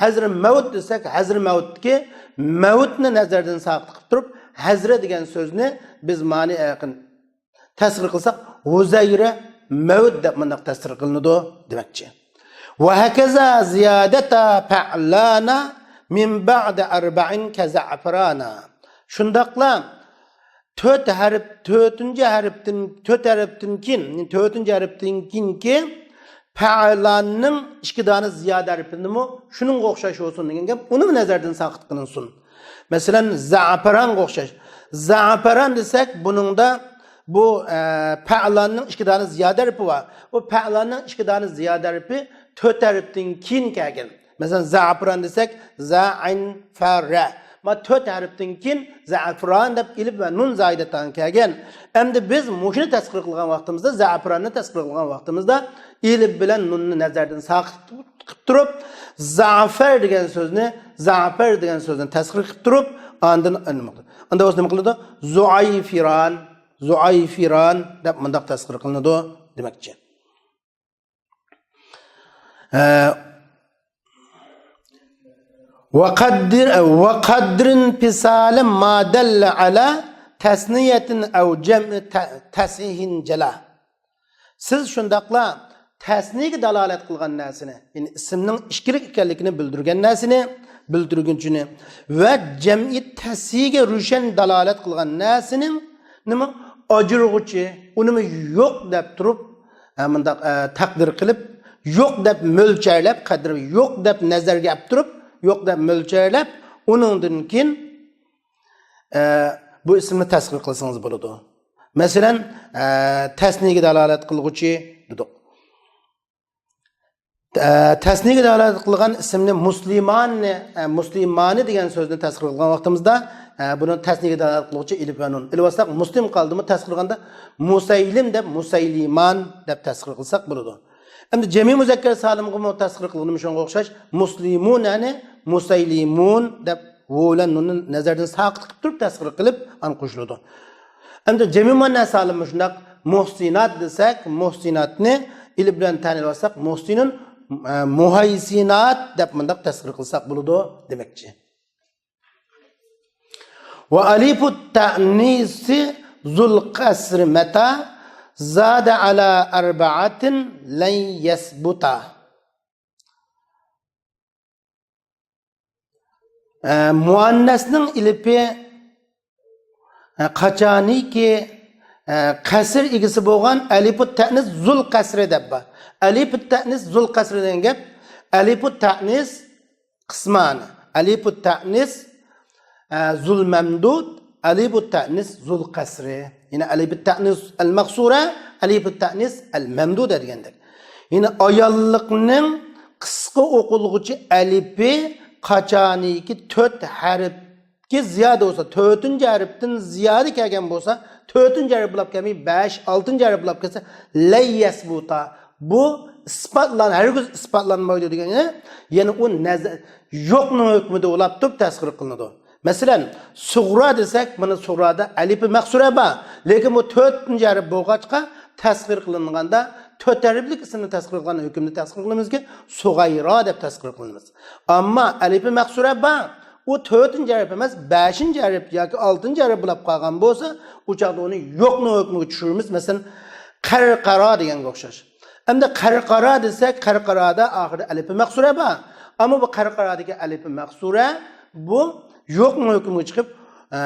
ھەزرى مەۋت دېسەك، ھەزرى مەۋتتىكى مەۋتنى نەزەردىن ساقىت قىلىپ تۇرۇپ، ھەزرە دېگەن سۆزنى بىز مانى، ئە، تەسغىر قىلساق، ھۇزەيرە مەۋت دەپ مۇنداق تەسغىر قىلىنىدۇ دېمەكچى. ۋە ھەكەزا زىيادەتا پەئلانا مىن بەئدە ئەربەئىن كەزەئفىرانا. شۇنداقلا تۆت ھەرپ، تۆتىنچى ھەرپتىن، تۆت ھەرپتىن كېيىن، تۆتىنچى ھەرپتىن كېيىنكى پەئلاننىڭ ئىككى دانە زىيادە ھەرپىنىمۇ شۇنىڭغا ئوخشاش بولسۇن دېگەن گەپ، ئۇنىمۇ نەزەردىن ساقىت قىلىنسۇن. مەسىلەن، زەئپەرانغا ئوخشاش. زەئپەران دېسەك، بۇنىڭدا بۇ، ئە، پەئلاننىڭ ئىككى دانە زىيادە ھەرپى بار. بۇ پەئلاننىڭ ئىككى دانە زىيادە ھەرپى تۆت ھەرپتىن كېيىن كەلگەن. مەسىلەن، زەئپىران دېسەك، زە، ئەين، فە، رە. ما تۆت ھەرپتىن كېيىن زەئفىران دەپ ئېلىپ ۋە نۇن زايىدەتان كەلگەن. ئەمدى بىز مۇشۇنى تەسخىر قىلغان ۋاقتىمىزدا، زەئپىراننى تەسخىر قىلغان ۋاقتىمىزدا، ئېلىپ بىلەن نۇننى نەزەردىن ساقىت قىلىپ تۇرۇپ، زەفەر دېگەن سۆزنى، زەفەر دېگەن سۆزنى تەسخىر قىلىپ تۇرۇپ، ئاندىن ئەندە بولسا نېمە قىلىدۇ؟ زۇئەيفىران، زۇئەيفىران دەپ مۇنداق تەسخىر قىلىنىدۇ دېمەكچى. ئە، ۋە قەددىر، ۋە قەددىرىن پىسالىن ما دەللە ئەلا تەسنىيەتىن ئەۋ جەمئى تە-، تەسھىھىن جەلا. سىز شۇنداقلا تەسنىيەگە دالالەت قىلغان نەرسىنى، يەنى ئىسىمنىڭ ئىككىلىك ئىكەنلىكىنى بىلدۈرگەن نەرسىنى، بىلدۈرگۈنچىنى ۋە جەمئىي تەسھىھگە روشەن دالالەت قىلغان نەرسىنىڭ نېمە ئاجرىغۇچى، ئۇنىمۇ يوق دەپ تۇرۇپ، ھە، مۇنداق، ئە، تەقدىر قىلىپ، يوق دەپ مۆلچەرلەپ، قەدرى يوق دەپ نەزەرگە ئەپ تۇرۇپ، يوق دەپ مۆلچەرلەپ، ئۇنىڭدىن كېيىن، ئە، بۇ ئىسىمنى تەسخىر قىلسىڭىز بولىدۇ. مەسىلەن، ئە، تەسنىيەگە دالالەت قىلغۇچى دېدۇق. ئە، تەسنىيەگە دالالەت قىلغان ئىسىمنى مۇسلىماننى، ئە، مۇسلىمانى دېگەن سۆزنى تەسخىر قىلغان ۋاقتىمىزدا، ئە، بۇنى تەسنىيەگە دالالەت قىلغۇچى ئېلىپ ۋە نۇن. ئېلىۋالساق، مۇسلىم قالدىمۇ، تەسخىر قىلغاندا مۇسەيلىم دەپ، مۇسەيلىمان دەپ تەسخىر قىلساق بولىدۇ. ئەمدى جەمئىي مۇزەككەر سالىمغىمۇ تەسخىر قىلغىنىمۇ شۇنىڭغا ئوخشاش، مۇسلىمۇنەنى مۇسەيلىمۇن دەپ ۋو بىلەن نۇننى نەزەردىن ساقىت قىلىپ تۇرۇپ تەسخىر قىلىپ، ئان قوشۇلىدۇ. ئەمدى جەمئىي مۇئەننەس سالىممۇ شۇنداق، مۇھسىنات دېسەك، مۇھسىناتنى ئېلىپ بىلەن تەنى ئېلىۋالساق، مۇھسىنۇن، ئە، مۇھەيسىنات دەپ مۇنداق تەسخىر قىلساق بولىدۇ دېمەكچى. ۋە ئەلىفۇت تەئنىسى زۇل قەسرى مەتا زادە ئەلا ئەربەئەتىن لەن يەسبۇتا. ئە، مۇئەننەسنىڭ ئېلىپى، ئە، قاچانىكى، ئە، قەسر ئىگىسى بولغان ئەلىپۇت تەئنىس زۇل قەسرى دەپ بار. ئەلىپۇت تەئنىس زۇل قەسرى دېگەن گەپ، ئەلىپۇت تەئنىس قىسمانى. ئەلىپۇت تەئنىس، ئە، زۇل مەمدۇد، ئەلىپۇت تەئنىس زۇل قەسرى. يەنى ئەلىپۇت تەئنىس ئەل مەقسۇرە، ئەلىپۇت تەئنىس ئەل مەمدۇدە دېگەندەك. يەنى ئاياللىقنىڭ قىسقا ئوقۇلغۇچى ئەلىپى قاچانىكى تۆت ھەرپكە زىيادە بولسا، تۆتىنچى ھەرپتىن زىيادە كەلگەن بولسا، تۆتىنچى ھەرپ بولاپ كەلمەي، بەش، ئالتىنچى ھەرپ بولاپ كەلسە، لەن يەسبۇتا. بۇ ئىسپاتلان-، ھەرگىز ئىسپاتلانمايدۇ دېگەن، يەنى ئۇ نەزە-، يوقنىڭ ھۆكمىدە بولاپ تۇرۇپ تەسخىر قىلىنىدۇ. مەسىلەن، سۇغرا دېسەك، مانا سۇغرادا ئەلىپى مەقسۇرە بار. لېكىن بۇ تۆتىنچى ھەرپ بولغاچقا، تەسغىر قىلىنغاندا، تۆت ھەرپلىك ئىسىمنى تەسغىر قىلغان ھۆكۈمنى تەسغىر قىلىمىزكى، سۇغايرا دەپ تەسغىر قىلىمىز. ئەمما ئەلىپى مەقسۇرە بار. ئۇ تۆتىنچى ھەرپ ئەمەس، بەشىنچى ھەرپ ياكى ئالتىنچى ھەرپ بولاپ قالغان بولسا، ئۇ چاغدا ئۇنى يوقنىڭ ھۆكمىگە چۈشۈرىمىز. مەسىلەن، قەرقەرا دېگەنگە ئوخشاش. ئەمدى قەرقەرا دېسەك، قەرقەرادە ئاخىرىدا ئەلىپى مەقسۇرە بار. ئەمما بۇ قەرقەرادىكى ئەلىپى مەقسۇرە بۇ يوقنىڭ ھۆكمىگە چىقىپ، ئە،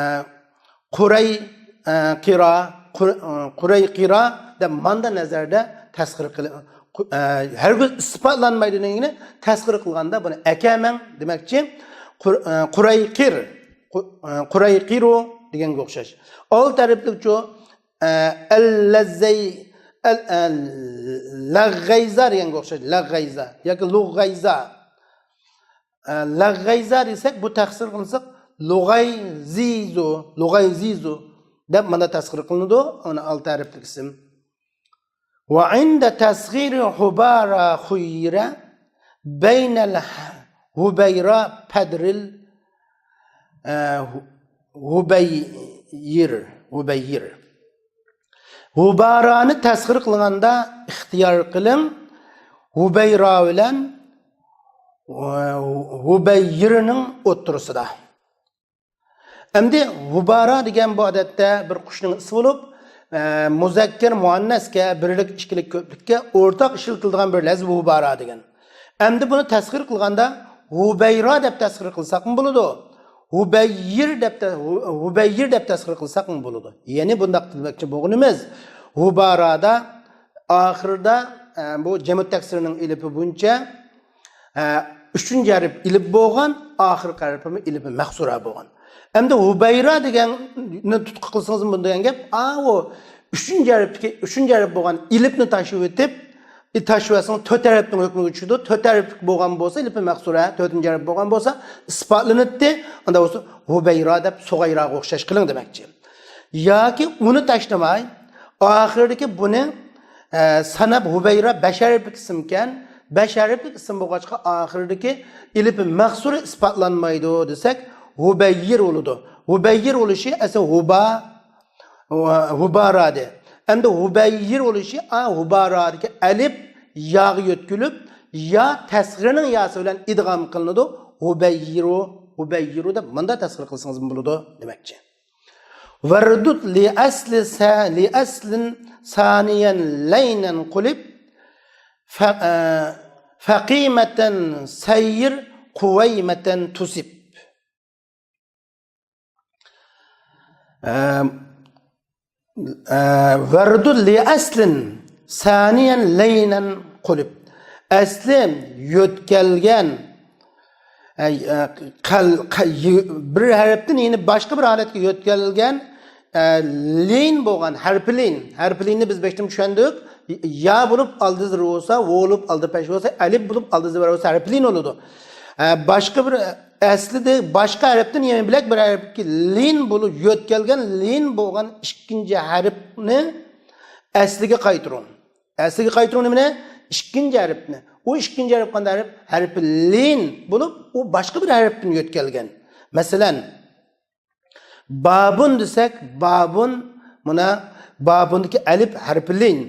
قۇرەي، ئە، قىرا، قۇر-، ئە، قۇرەي قىرا دەپ ماندا نەزەردە تەسغىر قىلىپ، قۇ-، ئە، ھەرگىز ئىسپاتلانمايدۇ دېگىنى، تەسغىر قىلغاندا بۇنى ئەكەمەڭ دېمەكچى. قۇر-، ئە، قۇرەي قىر، قۇ-، ئە، قۇرەي قىرۇ دېگەنگە ئوخشاش. ئالتە ھەرپلىكچۇ، ئە، ئەللەززەي-، ئەل-، ئە، لەغغەيزا دېگەنگە ئوخشاش. لەغغەيزا ياكى لۇغغەيزا. ئە، لەغغەيزا دېسەك، بۇ تەسغىر قىلساق، لۇغەيزىزۇ، لۇغەيزىزۇ دەپ مانا تەسغىر قىلىنىدۇ. ئۇنى ئالتە ھەرپلىك ئىسىم. وعند تصغير هبارا خير بين الهبيرا فدر ال، ئە، ھۇبەييىر، ھۇبەييىر. ھۇبارانى تەسغىر قىلغاندا ئىختىيار قىلىڭ، ھۇبەيرا بىلەن، ئە، ھۇبەييىرنىڭ ئوتتۇرىسىدا. ئەمدى ھۇبارا دېگەن بۇ ئادەتتە بىر قۇشنىڭ ئىسمى بولۇپ، ئە، مۇزەككەر، مۇئەننەسكە، بىرلىك، ئىككىلىك، كۆپلۈككە ئورتاق ئىشلىتىلىدىغان بىر لەفز ھۇبارا دېگەن. ئەمدى بۇنى تەسغىر قىلغاندا ھۇبەيرا دەپ تەسغىر قىلساقمۇ بولىدۇ. ھۇبەييىر دەپ تە-، ھۇ-، ھۇبەييىر دەپ تەسغىر قىلساقمۇ بولىدۇ. يەنى بۇنداق دېمەكچى بولغىنىمىز، ھۇبارادا ئاخىرىدا، ئە، بۇ جەمۇ تەكسىرنىڭ ئېلىپى بويىچە، ئە، ئۈچىنچى ھەرپ ئېلىپ بولغان، ئاخىرقى ھەرپىمۇ ئېلىپى مەقسۇرە بولغان. ئەمدى ھۇبەيرا دېگەننى تۇتقا قىلسىڭىز بۇ دېگەن گەپ، ئاۋۇ ئۈچىنچى ھەرپتىكى، ئۈچىنچى ھەرپ بولغان ئېلىپنى تاشلىۋېتىپ، ئى، تاشلىۋەتسىڭىز تۆت ھەرپنىڭ ھۆكمىگە چۈشىدۇ. تۆت ھەرپلىك بولغان بولسا، ئېلىپى مەقسۇرە، تۆتىنچى ھەرپ بولغان بولسا، ئىسپاتلىنىتتى. ئاندا بولسا ھۇبەيرا دەپ سۇغايراغا ئوخشاش قىلىڭ دېمەكچى. ياكى ئۇنى تاشلىماي، ئاخىرىدىكى بۇنى، ئە، ساناپ ھۇبەيرا بەش ھەرپلىك ئىسىمكەن، بەش ھەرپلىك ئىسىم بولغاچقا ئاخىرىدىكى ئېلىپى مەقسۇرە ئىسپاتلانمايدۇ دېسەك، ھۇبەييىر بولىدۇ. ھۇبەييىر بولۇشى ئەسلى ھۇبا، ھۇبارادى. ئەمدى ھۇبەييىر بولۇشى، ئا، ھۇبارادىكى ئەلىپ ياغا يۆتكىلىپ، يا تەسغىرنىڭ ياسى بىلەن ئىدغام قىلىنىدۇ. ھۇبەييىرۇ، ھۇبەييىرۇ دەپ مۇنداق تەسغىر قىلسىڭىزمۇ بولىدۇ دېمەكچى. ۋەردۇد لىئەسلى سە-، لىئەسلىن سانىيەن لەينەن قۇلىب فە-، ئە، فەقىمەتەن سەييىر قۇۋەيمەتەن تۇسىب. ئە، ئە، ۋەردۇد لىئەسلىن سانىيەن لەينەن قۇلىب. ئەسلى يۆتكەلگەن، ئە، ئە، قەل-، قە-، يۆ-، بىر ھەرپتىن يەنە باشقا بىر ھالەتكە يۆتكەلگەن، ئە، لىن بولغان، ھەرپى لىن. ھەرپى لىننى بىز بەشتىن چۈشەندۇق. يا بولۇپ ئالدى زېر بولسا، ۋو بولۇپ ئالدى پەش بولسا، ئەلىپ بولۇپ ئالدى زېبەر بولسا، ھەرپى لىن بولىدۇ. ئە، باشقا بىر، ئەسلىدە باشقا ھەرپتىن يەنە بىلەك بىر ھەرپكە لىن بولۇپ يۆتكەلگەن، لىن بولغان ئىككىنچى ھەرپنى ئەسلىگە قايتۇرۇڭ. ئەسلىگە قايتۇرۇڭ نېمىنى؟ ئىككىنچى ھەرپنى. ئۇ ئىككىنچى ھەرپ قانداق ھەرپ؟ ھەرپى لىن بولۇپ، ئۇ باشقا بىر ھەرپتىن يۆتكەلگەن. مەسىلەن، بابۇن دېسەك، بابۇن، مانا بابۇندىكى ئەلىپ ھەرپى لىن.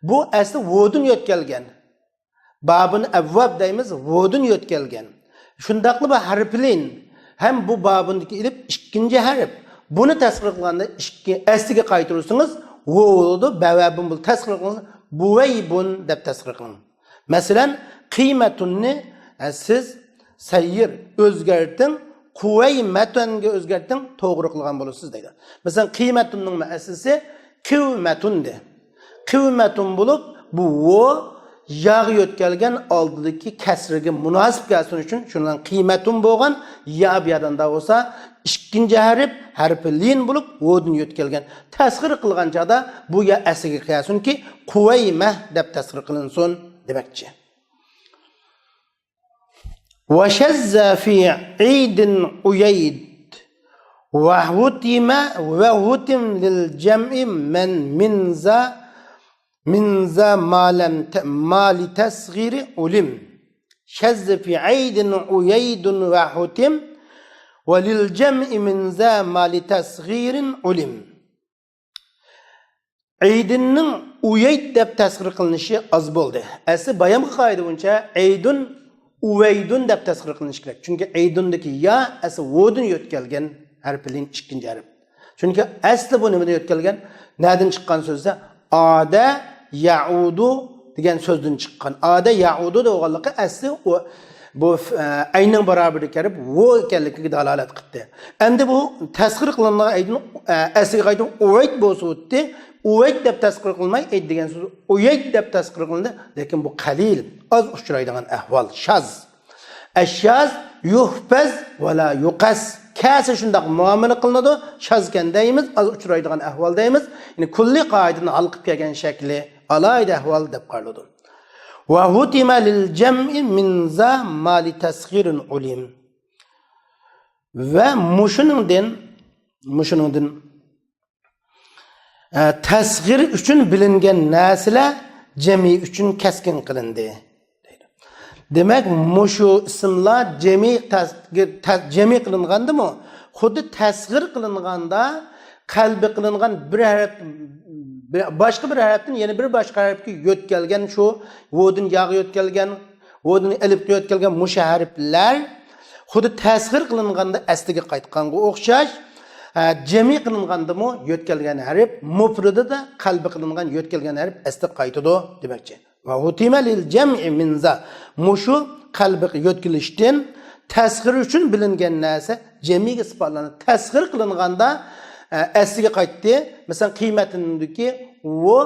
بۇ ئەسلى ۋودىن يۆتكەلگەن. بابۇن ئەۋۋاب دەيمىز، ۋودىن يۆتكەلگەن. شۇنداقلا بۇ ھەرپى لىن ھەم بۇ بابۇندىكى ئېلىپ ئىككىنچى ھەرپ. بۇنى تەسغىر قىلغاندا ئىككى، ئەسلىگە قايتۇرسىڭىز، ۋو بولىدۇ، بەۋەبۇن بولىدۇ، تەسغىر قىلىڭىز، بۇۋەيبۇن دەپ تەسغىر قىلىڭ. مەسىلەن، قىيمەتۇننى، ئە، سىز سەييىر ئۆزگەرتىڭ، قۇۋەيمەتۇنگە ئۆزگەرتىڭ، توغرا قىلغان بولىسىز دەيدۇ. مەسىلەن، قىيمەتۇننىڭ ئەسلىسى قىۋمەتۇندى. قىۋمەتۇن بولۇپ، بۇ ۋو ياغا يۆتكەلگەن ئالدىدىكى كەسرىگە مۇناسىپ كەلسۇن ئۈچۈن، شۇنىڭ قىيمەتۇن بولغان يا بۇ يەردە بولسا، ئىككىنچى ھەرپ، ھەرپى لىن بولۇپ، ۋودىن يۆتكەلگەن. تەسغىر قىلغان چاغدا بۇ يا ئەسلىگە كەلسۇنكى، قۇۋەيمە دەپ تەسغىر قىلىنسۇن دېمەكچى. وشذ في عيد عييد وهتم، وهتم للجمع من من ذا، من ذا ما لم ت-، ما للتصغير علم. شذ في عيد عييد وهتم، وللجمع من ذا ما لتصغير علم. ئەيدۇننىڭ ئۇيەيد دەپ تەسغىر قىلىنىشى ئاز بولدى. ئەسلى بايامقى قائىدە بويىچە ئەيدۇن ئۇۋەيدۇن دەپ تەسغىر قىلىنىشى كېرەك. چۈنكى ئەيدۇندىكى يا ئەسلى ۋودىن يۆتكەلگەن ھەرپلىن ئىككىنچى ھەرپ. چۈنكى ئەسلى بۇ نېمىدىن يۆتكەلگەن؟ نەدىن چىققان سۆز دېسە، ئادە يەئۇدۇ دېگەن سۆزدىن چىققان. ئادە يەئۇدۇ دېگەنلىكى ئەسلى ئۇ، بۇ، ئە، ئەينىڭ باراۋىرىدىكى ھەرپ ۋو ئىكەنلىكىگە دالالەت قىلدى. ئەمدى بۇ تەسغىر قىلىنغان ئەيدىن، ئە، ئەسلىگە قايتىپ ئۇۋەيد بولسا ئۇتتى. ئۇۋەيد دەپ تەسغىر قىلماي، ئەيد دېگەن سۆز ئۇيەيد دەپ تەسغىر قىلىندى. لېكىن بۇ قەلىل، ئاز ئۇچرايدىغان ئەھۋال، شاز. ئەششاز يۇھپەز ۋە لا يۇقەس. كەسى شۇنداق مۇئامىلە قىلىنىدۇ. شازكەن دەيمىز، ئاز ئۇچرايدىغان ئەھۋال دەيمىز. يەنى كۈللىي قائىدىنى ھالقىپ كەلگەن شەكلى ئالاھىدە ئەھۋال دەپ قارىلىدۇ. وختم للجمع من ذا ما لتصغير علم. ۋە مۇشۇنىڭدىن، مۇشۇنىڭدىن ئە، تەسغىر ئۈچۈن بىلىنگەن نەرسىلەر جەمئىي ئۈچۈن كەسكىن قىلىندى. دېمەك، مۇشۇ ئىسىملار جەمئىي تەسغىر، تە-، جەمئىي قىلىنغاندىمۇ، خۇددى تەسغىر قىلىنغاندا قەلبى قىلىنغان بىر ھەرپ، بىر، باشقا بىر ھەرپتىن يەنە بىر باشقا ھەرپكە يۆتكەلگەن، شۇ ۋودىن ياغا يۆتكەلگەن، ۋودىن ئەلىپكە يۆتكەلگەن مۇشۇ ھەرپلەر خۇددى تەسغىر قىلىنغاندا ئەسلىگە قايتقانغا ئوخشاش، ئە، جەمئىي قىلىنغاندىمۇ يۆتكەلگەن ھەرپ، مۇپرىدىدا قەلبى قىلىنغان يۆتكەلگەن ھەرپ ئەسلىگە قايتىدۇ دېمەكچى. وختم للجمع من ذا. مۇشۇ قەلبىگە يۆتكىلىشتىن تەسغىر ئۈچۈن بىلىنگەن نەرسە جەمئىيگە ئىسپاتلانغان. تەسغىر قىلىنغاندا، ئە، ئەسلىگە قايتتى. مەسىلەن، قىيمەتىندىكى ۋو،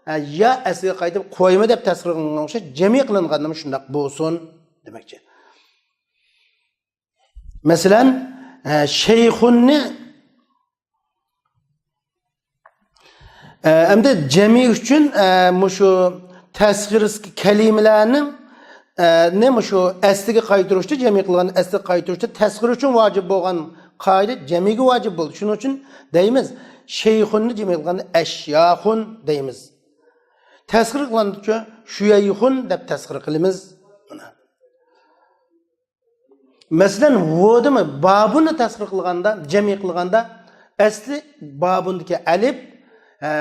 ئە، يا ئەسلىگە قايتىپ قويما دەپ تەسغىر قىلىنغان ئوخشاش، جەمئىي قىلىنغاندىمۇ شۇنداق بولسۇن دېمەكچى. مەسىلەن، ئە، شەيخۇننى، ئە، ئەمدى جەمئىي ئۈچۈن، ئە، مۇشۇ تەسغىر كەلىمىلەرنىڭ، ئە، نى مۇشۇ ئەسلىگە قايتۇرۇشتا، جەمئىي قىلغان ئەسلىگە قايتۇرۇشتا تەسغىر ئۈچۈن ۋاجىپ بولغان قائىدە جەمئىيگە ۋاجىپ بولدى. شۇنىڭ ئۈچۈن دەيمىز، شەيخۇننى جەمئىي قىلغاندا ئەشياخۇن دەيمىز. تەسغىر قىلغاندا شۇيەيخۇن دەپ تەسغىر قىلىمىز. مەسىلەن، ۋودىمۇ بابۇننى تەسغىر قىلغاندا، جەمئىي قىلغاندا، ئەسلى بابۇندىكى ئەلىپ، ئە،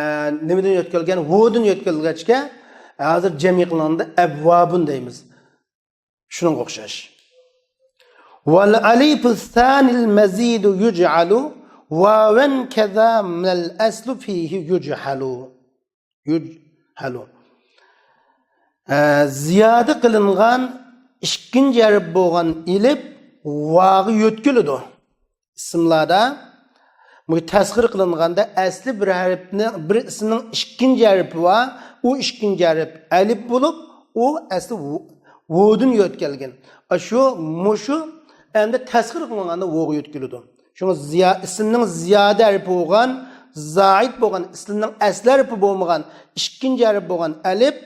نېمىدىن يۆتكەلگەن؟ ۋودىن يۆتكەلگەچكە، ھازىر جەمئىي قىلغاندا ئەبۋابۇن دەيمىز. شۇنىڭغا ئوخشاش. والألف الثاني المزيد يجعل واوا كذا ما الأصل فيه يجهل. يجهل. ئە، زىيادە قىلىنغان ئىككىنچى ھەرپ بولغان ئېلىپ ۋاغا يۆتكىلىدۇ. ئىسىملاردا بۇ تەسغىر قىلىنغاندا ئەسلى بىر ھەرپنى، بىر ئىسىمنىڭ ئىككىنچى ھەرپى بار، ئۇ ئىككىنچى ھەرپ ئەلىپ بولۇپ، ئۇ ئەسلى ۋو-، ۋودىن يۆتكەلگەن. ئاشۇ، مۇشۇ ئەمدى تەسغىر قىلىنغاندا ۋوغا يۆتكىلىدۇ. شۇڭا زىيا-، ئىسىمنىڭ زىيادە ھەرپى بولغان، زائىد بولغان، ئىسىمنىڭ ئەسلى ھەرپى بولمىغان، ئىككىنچى ھەرپ بولغان ئەلىپ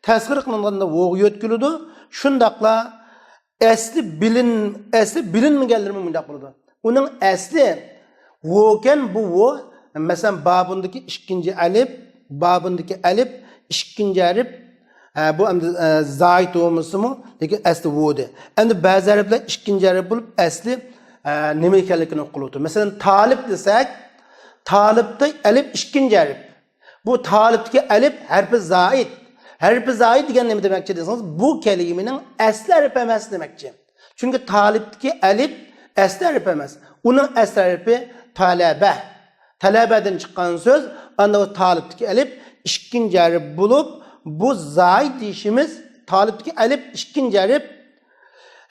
تەسغىر قىلىنغاندا ۋوغا يۆتكىلىدۇ. شۇنداقلا ئەسلى بىلىن-، ئەسلى بىلىنمىگەنلىرىمۇ مۇنداق بولىدۇ. ئۇنىڭ ئەسلى ۋوكەن، بۇ ۋو، مەسىلەن، بابۇندىكى ئىككىنچى ئەلىپ، بابۇندىكى ئەلىپ، ئىككىنچى ھەرپ، ئە، بۇ ئەمدى، ئە، زايىد بولمىسىمۇ، لېكىن ئەسلى ۋودى. ئەمدى بەزى ھەرپلەر ئىككىنچى ھەرپ بولۇپ، ئەسلى، ئە، نېمە ئىكەنلىكىنى ئۇقۇلۇۋاتىدۇ. مەسىلەن، تالىپ دېسەك، تالىپتا ئەلىپ ئىككىنچى ھەرپ. بۇ تالىپتىكى ئەلىپ ھەرپى زائىد. ھەرپى زائىد دېگەن نېمە دېمەكچى دېسىڭىز، بۇ كەلىمىنىڭ ئەسلى ھەرپى ئەمەس دېمەكچى. چۈنكى تالىپتىكى ئەلىپ ئەسلى ھەرپ ئەمەس. ئۇنىڭ ئەسلى ھەرپى تالەبە. تالەبەدىن چىققان سۆز، ئاندا ئۇ تالىپتىكى ئەلىپ ئىككىنچى ھەرپ بولۇپ، بۇ زائىد دېيىشىمىز، تالىپتىكى ئەلىپ ئىككىنچى ھەرپ،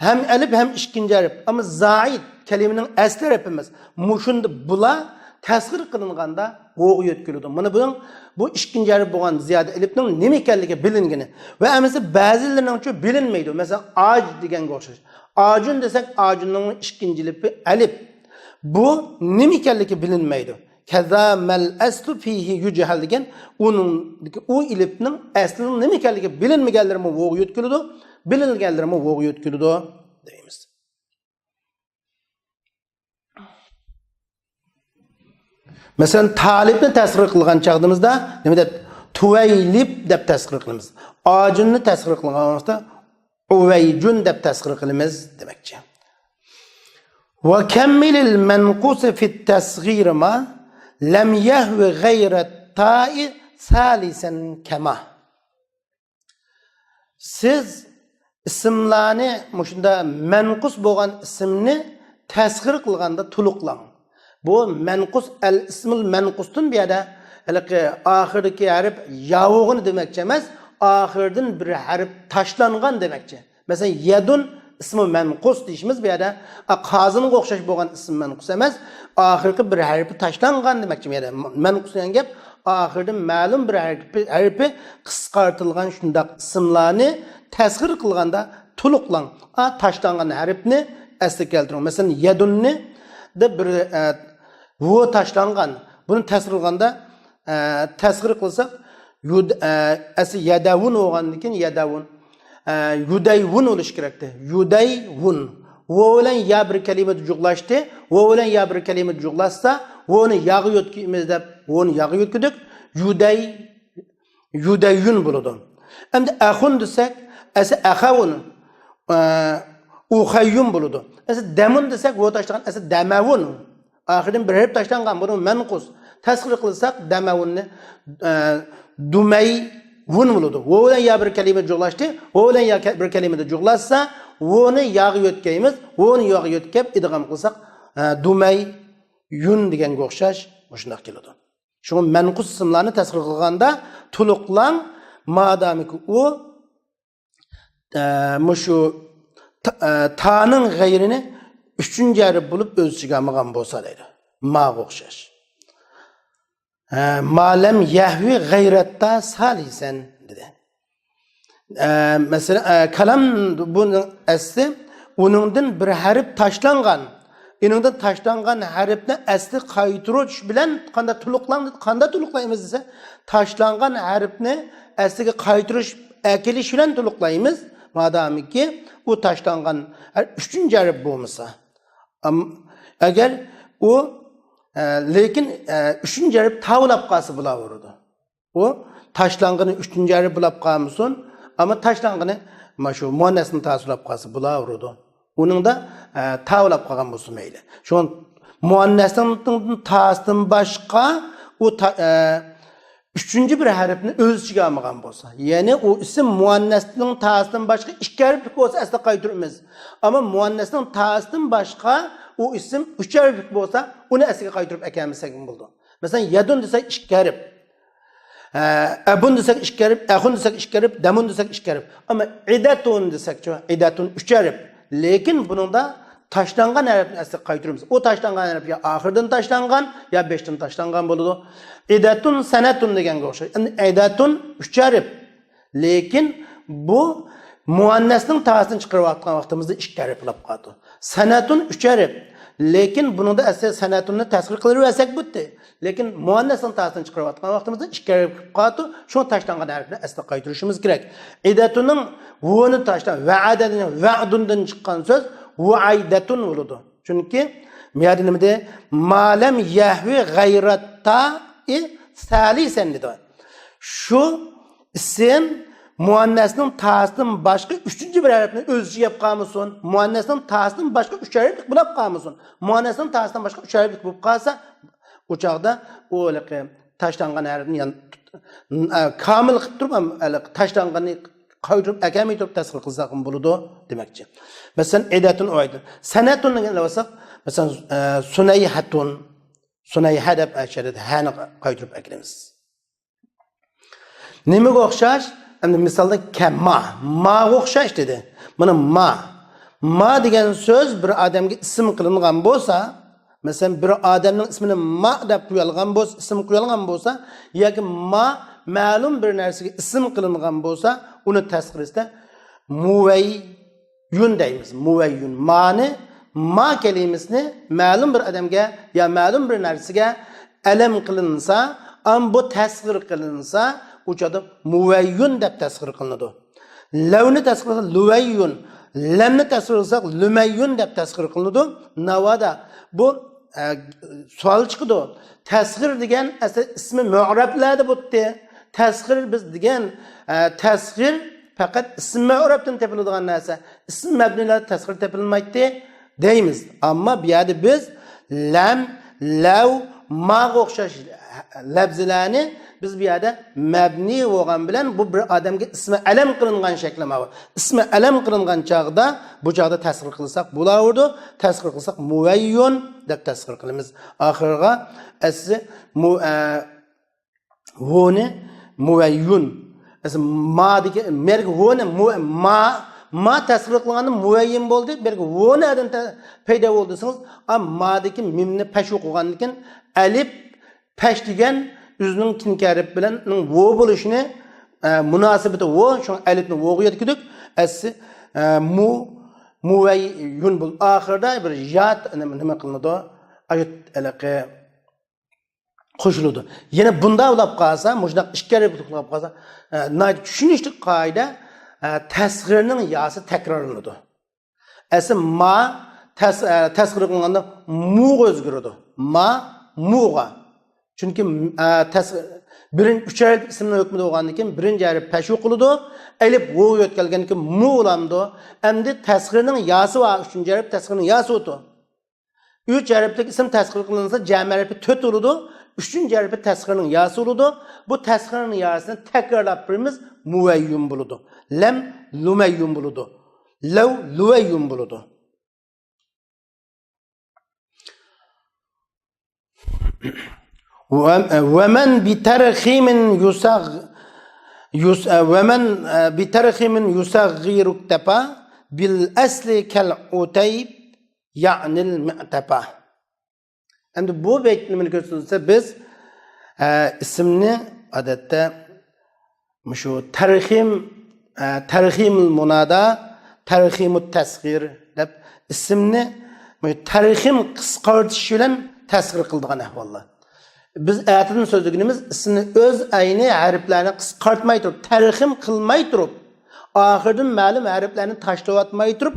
ھەم ئەلىپ، ھەم ئىككىنچى ھەرپ. ئەمما زائىد كەلىمىنىڭ ئەسلى ھەرپى ئەمەس. مۇشۇندا بۇلار تەسغىر قىلىنغاندا ۋوغا يۆتكىلىدۇ. مانا بۇنىڭ، بۇ ئىككىنچى ھەرپ بولغان زىيادە ئەلىپنىڭ نېمە ئىكەنلىكى بىلىنگىنى. ۋە ئەمەسە بەزىلىرىنىڭچۇ بىلىنمەيدۇ. مەسىلەن، ئاج دېگەنگە ئوخشاش. ئاجۇن دېسەك، ئاجۇننىڭ ئىككىنچى ئەلىپى ئەلىپ. بۇ نېمە ئىكەنلىكى بىلىنمەيدۇ. كەزا مەل ئەسلۇ فىھى يۇجھەل دېگەن ئۇنىڭدىكى ئۇ ئېلىپنىڭ ئەسلىنىڭ نېمە ئىكەنلىكى بىلىنمىگەنلىرىمۇ ۋوغا يۆتكىلىدۇ، بىلىنگەنلىرىمۇ ۋوغا يۆتكىلىدۇ دەيمىز. مەسىلەن، تالىپنى تەسغىر قىلغان چاغدىمىزدا نېمە دەپ؟ تۇۋەيلىپ دەپ تەسغىر قىلىمىز. ئاجۇننى تەسغىر قىلغان ۋاقىتتا ئۇۋەيجۇن دەپ تەسغىر قىلىمىز دېمەكچى. وكمل المنقوص في التصغير ما لم يهو غير التاء ثالثا كما. سىز ئىسىملارنى مۇشۇنداق مەنقۇس بولغان ئىسىمنى تەسغىر قىلغاندا تولۇقلاڭ. بۇ مەنقۇس، ئەل ئىسمۇل مەنقۇستىن بۇ يەردە ھېلىقى ئاخىرىدىكى ھەرپ ياۋۇغىنى دېمەكچى ئەمەس، ئاخىرىدىن بىر ھەرپ تاشلانغان دېمەكچى. مەسىلەن، يەدۇن ئىسمۇ مەنقۇس دېيىشىمىز بۇ يەردە، ئا، قازىمغا ئوخشاش بولغان ئىسىم مەنقۇس ئەمەس، ئاخىرقى بىر ھەرپى تاشلانغان دېمەكچى بۇ يەردە. مەنقۇس دېگەن گەپ ئاخىرىدىن مەلۇم بىر ھەرپى، ھەرپى قىسقارتىلغان شۇنداق ئىسىملارنى تەسغىر قىلغاندا تولۇقلاڭ. ئا، تاشلانغان ھەرپنى ئەسلىگە كەلتۈرۈڭ. مەسىلەن، يەدۇننى دە بىر، ئە، ۋۇ تاشلانغان. بۇنى تەسغىر قىلغاندا، ئە، تەسغىر قىلساق، يۇد-، ئە، ئەسلى يەدەۋۇن بولغاندىن كېيىن يەدەۋۇن. ئە، يۇدەيۋۇن بولۇشى كېرەكتى. يۇدەيۋۇن. ۋو بىلەن يا بىر كەلىمىدە جۇغلاشتى. ۋو بىلەن يا بىر كەلىمىدە جۇغلاشسا، ۋونى ياغا يۆتكىمىز دەپ، ۋونى ياغا يۆتكىدۇق. يۇدەي، يۇدەييۇن بولىدۇ. ئەمدى ئەخۇن دېسەك، ئەسلى ئەخەۋۇن، ئە، ئۇخەييۇن بولىدۇ. ئەسلى دەمۇن دېسەك، ۋو تاشلىغان، ئەسلى دەمەۋۇن. ئاخىرىدىن بىر ھەرپ تاشلانغان، بۇنى مەنقۇس. تەسغىر قىلساق، دەمەۋۇننى، ئە، دۇمەيۋۇن بولىدۇ. ۋو بىلەن يا بىر كەلىمە جۇغلاشتى. ۋو بىلەن يا كە-، بىر كەلىمىدە جۇغلاشسا، ۋونى ياغا يۆتكەيمىز. ۋونى ياغا يۆتكەپ، ئىدغام قىلساق، ئە، دۇمەييۇن دېگەنگە ئوخشاش مۇشۇنداق كېلىدۇ. شۇڭا مەنقۇس ئىسىملارنى تەسغىر قىلغاندا تولۇقلاڭ، مادامىكى ئۇ ئە، مۇشۇ تا-، ئە، تانىڭ غەيرىنى ئۈچىنچى ھەرپ بولۇپ ئۆز ئىچىگە ئالمىغان بولسا دەيدۇ. ماغا ئوخشاش. ئە، ما لەم يەھۋى غەيرەتتا سالىسەن دېدى. ئە، مەسىلەن، ئە، كالام بۇنىڭ ئەسلى ئۇنىڭدىن بىر ھەرپ تاشلانغان. ئېنىڭدىن تاشلانغان ھەرپنى ئەسلى قايتۇرۇش بىلەن قانداق تولۇقلاڭ-، قانداق تولۇقلايمىز دېسە، تاشلانغان ھەرپنى ئەسلىگە قايتۇرۇش، ئەكېلىش بىلەن تولۇقلايمىز. مادامىكى ئۇ تاشلانغان ھەرپ ئۈچىنچى ھەرپ بولمىسا. ئەم-، ئەگەر ئۇ، ئە، لېكىن، ئە، ئۈچىنچى ھەرپ تاۋلاپ قالسا بولاۋېرىدۇ. ئۇ تاشلانغىنى ئۈچىنچى ھەرپ بولاپ قالمىسۇن، ئەمما تاشلانغىنى مانا شۇ مۇئەننەسنىڭ تاسى بولاپ قالسا بولاۋېرىدۇ. ئۇنىڭدا، ئە، تاۋلاپ قالغان بولسا مەيلى. شۇڭا مۇئەننەسنىڭ تاسىدىن باشقا ئۇ تا-، ئە، ئۈچىنچى بىر ھەرپنى ئۆز ئىچىگە ئالمىغان بولسا، يەنى ئۇ ئىسىم مۇئەننەسنىڭ تاسىدىن باشقا ئىككى ھەرپلىك بولسا ئەسلىگە قايتۇرىمىز. ئەمما مۇئەننەسنىڭ تاسىدىن باشقا ئۇ ئىسىم ئۈچ ھەرپلىك بولسا، ئۇنى ئەسلىگە قايتۇرۇپ ئەكەلمىسەكمۇ بولىدۇ. مەسىلەن، يەدۇن دېسەك ئىككى ھەرپ. ئە، ئەبۇن دېسەك ئىككى ھەرپ، ئەخۇن دېسەك ئىككى ھەرپ، دەمۇن دېسەك ئىككى ھەرپ. ئەمما ئىدەتۇن دېسەكچۇ، ئىدەتۇن ئۈچ ھەرپ. لېكىن بۇنىڭدا تاشلانغان ھەرپنى ئەسلىگە قايتۇرىمىز. ئۇ تاشلانغان ھەرپ يا ئاخىردىن تاشلانغان، يا بېشىدىن تاشلانغان بولىدۇ. ئىدەتۇن، سەنەتۇن دېگەنگە ئوخشايدۇ. ئەمدى ئىدەتۇن ئۈچ ھەرپ. لېكىن بۇ مۇئەننەسنىڭ تاسىنى چىقىرىۋاتقان ۋاقتىمىزدا ئىككى ھەرپ بولاپ قالىدۇ. سەنەتۇن ئۈچ ھەرپ. لېكىن بۇنىڭدا ئەسلى سەنەتۇننى تەسغىر قىلىۋەرسەك بولدى. لېكىن مۇئەننەسنىڭ تاسىنى چىقىرىۋاتقان ۋاقتىمىزدا ئىككى ھەرپ كېلىپ قالىدۇ. شۇڭا تاشلانغان ھەرپنى ئەسلىگە قايتۇرۇشىمىز كېرەك. ئىدەتۇننىڭ ۋۇنى تاشلاپ، ۋەئەدە دېگەن ۋەئدۇندىن چىققان سۆز ۋۇئەيدەتۇن بولىدۇ. چۈنكى مۇ يەردە نېمە دېدى؟ ما لەم يەھۋى غەيرەتتائى سالىسەن دېدى. شۇ ئىسىم مۇئەننەسنىڭ تاسىدىن باشقا ئۈچىنچى بىر ھەرپنى ئۆز ئىچىگە ئېلىپ قالمىسۇن. مۇئەننەسنىڭ تاسىدىن باشقا ئۈچ ھەرپلىك بولاپ قالمىسۇن. مۇئەننەسنىڭ تاسىدىن باشقا ئۈچ ھەرپلىك بولۇپ قالسا، ئۇ چاغدا ئۇ ھېلىقى تاشلانغان ھەرپنى يەنە تۇت-، ئە، كامىل قىلىپ تۇرۇپ، ھەم ھېلىقى تاشلانغاننى قايتۇرۇپ ئەكەلمەي تۇرۇپ تەسغىر قىلساقمۇ بولىدۇ دېمەكچى. مەسىلەن، ئىدەتۇن ئۇئايدۇن. سەنەتۇن دېگەن بولساق، مەسىلەن، ئە، سۇنەيھەتۇن، سۇنەيھە دەپ ئەشەدە ھەنى قايتۇرۇپ ئەكىرىمىز. نېمىگە ئوخشاش؟ ئەمدى مىسالدا كەما، ماغا ئوخشاش دېدى. مانا ما. ما دېگەن سۆز بىر ئادەمگە ئىسىم قىلىنغان بولسا، مەسىلەن، بىر ئادەمنىڭ ئىسمىنى ما دەپ قويالغان بولسا، ئىسىم قويالغان بولسا، ياكى ما مەلۇم بىر نەرسىگە ئىسىم قىلىنغان بولسا، ئۇنى تەسغىرىسىدە مۇۋەييۇن دەيمىز. مۇۋەييۇن. مانى، ما كەلىمىسىنى مەلۇم بىر ئادەمگە يا مەلۇم بىر نەرسىگە ئەلەم قىلىنسا، ئەم بۇ تەسغىر قىلىنسا، ئۇ چاغدا مۇۋەييۇن دەپ تەسغىر قىلىنىدۇ. لەۋنى تەسغىر قىلساق لۇۋەييۇن، لەمنى تەسغىر قىلساق لۈمەييۇن دەپ تەسغىر قىلىنىدۇ. ناۋادا بۇ، ئە، سوئال چىقىدۇ. تەسغىر دېگەن ئەسلى ئىسمى مۇئرەبلەردە بولاتتى. تەسغىر بىز دېگەن، ئە، تەسغىر پەقەت ئىسمى مۇئرەبتىن تېپىلىدىغان نەرسە. ئىسمى مەبنىلەردە تەسغىر تېپىلمايتتى. دەيمىز. ئەمما بۇ يەردە بىز لەم، لەۋ، ماغا ئوخشاش لەپزىلەرنى بىز بۇ يەردە مەبنى بولغان بىلەن بۇ بىر ئادەمگە ئىسمى ئەلەم قىلىنغان شەكلى ماۋۇ. ئىسمى ئەلەم قىلىنغان چاغدا، بۇ چاغدا تەسغىر قىلساق بولاۋېرىدۇ. تەسغىر قىلساق مۇۋەييۇن دەپ تەسغىر قىلىمىز. ئاخىرىغا ئەسلى مۇ-، ئە، ۋونى مۇۋەييۇن. ئەسلى مادىكى، مەرگە ۋونى مۇ-، ما، ما تەسغىر قىلغاندا مۇۋەييىن بولدى. مەرگە ۋونى ئادەم تە-، پەيدا بولدى دېسىڭىز، ئا، مادىكى مىمنى پەشۇ قىلغاندىن كېيىن ئەلىپ، پەش دېگەن ئۆزىنىڭ كېيىنكى ھەرپ بىلەن ۋو بولۇشىنى، ئە، مۇناسىۋىتى ۋو، شۇڭا ئەلىپنى ۋوغا يەتكۈدۈك. ئەسلى، ئە، مۇ، مۇۋەييۇن بول-، ئاخىرىدا بىر يا نېمە، نېمە قىلىنىدۇ؟ ئايۇت ھېلىقى قوشۇلىدۇ. يەنە بۇنداق بولۇپ قالسا، مۇشۇنداق ئىككى ھەرپ بولۇپ قالسا، ئە، ناھايىتى چۈشىنىشلىك قائىدە، ئە، تەسغىرنىڭ ياسى تەكرارلىنىدۇ. ئەسلى ما، تەس-، ئە، تەسغىر قىلغاندا مۇغا ئۆزگىرىدۇ. ما، مۇغا. چۈنكى، ئە، تەس-، بىرىنچى ئۈچ ھەرپ ئىسىمنىڭ ھۆكمىدە بولغاندىن كېيىن بىرىنچى ھەرپ پەشۇ قىلىدۇ. ئەلىپ ۋوغا يۆتكەلگەندىن كېيىن مۇ بولامدۇ؟ ئەمدى تەسغىرنىڭ ياسى بار، ئۈچىنچى ھەرپ تەسغىرنىڭ ياسى ئوتۇ. ئۈچ ھەرپلىك ئىسىم تەسغىر قىلىنسا، جەم ھەرپى تۆت بولىدۇ. ئۈچىنچى ھەرپى تەسغىرنىڭ ياسى بولىدۇ. بۇ تەسغىرنىڭ ياسىنى تەكرارلاپ بېرىمىز، مۇۋەييۇن بولىدۇ. لەم لۇمەييۇن بولىدۇ. لەۋ لۇۋەييۇن بولىدۇ. وَ-، وَمَنْ بِتَرْخِيمٍ يُسَغ-، يُس-، وَمَنْ بِتَرْخِيمٍ يُسَغِّرُ اكْتَفَى بِالْأَصْلِ كَالْعُتَيْبِ يَعْنِي الْمُعْتَفَى. ئەمدى بۇ بەيت نېمىنى كۆرسىتىدۇ دېسە، بىز، ئە، ئىسىمنى ئادەتتە مۇشۇ تەرخىم، ئە، تەرخىمۇل مۇنادا، تەرخىمۇت تەسغىر دەپ ئىسىمنى مۇشۇ تەرخىم قىسقارتىش بىلەن تەسغىر قىلىدىغان ئەھۋاللار. بىز ئەتىدىن سۆزلىگىنىمىز ئىسىمنى ئۆز ئەينى ھەرپلەرنى قىسقارتماي تۇرۇپ، تەرخىم قىلماي تۇرۇپ، ئاخىرىدىن مەلۇم ھەرپلەرنى تاشلىۋاتماي تۇرۇپ،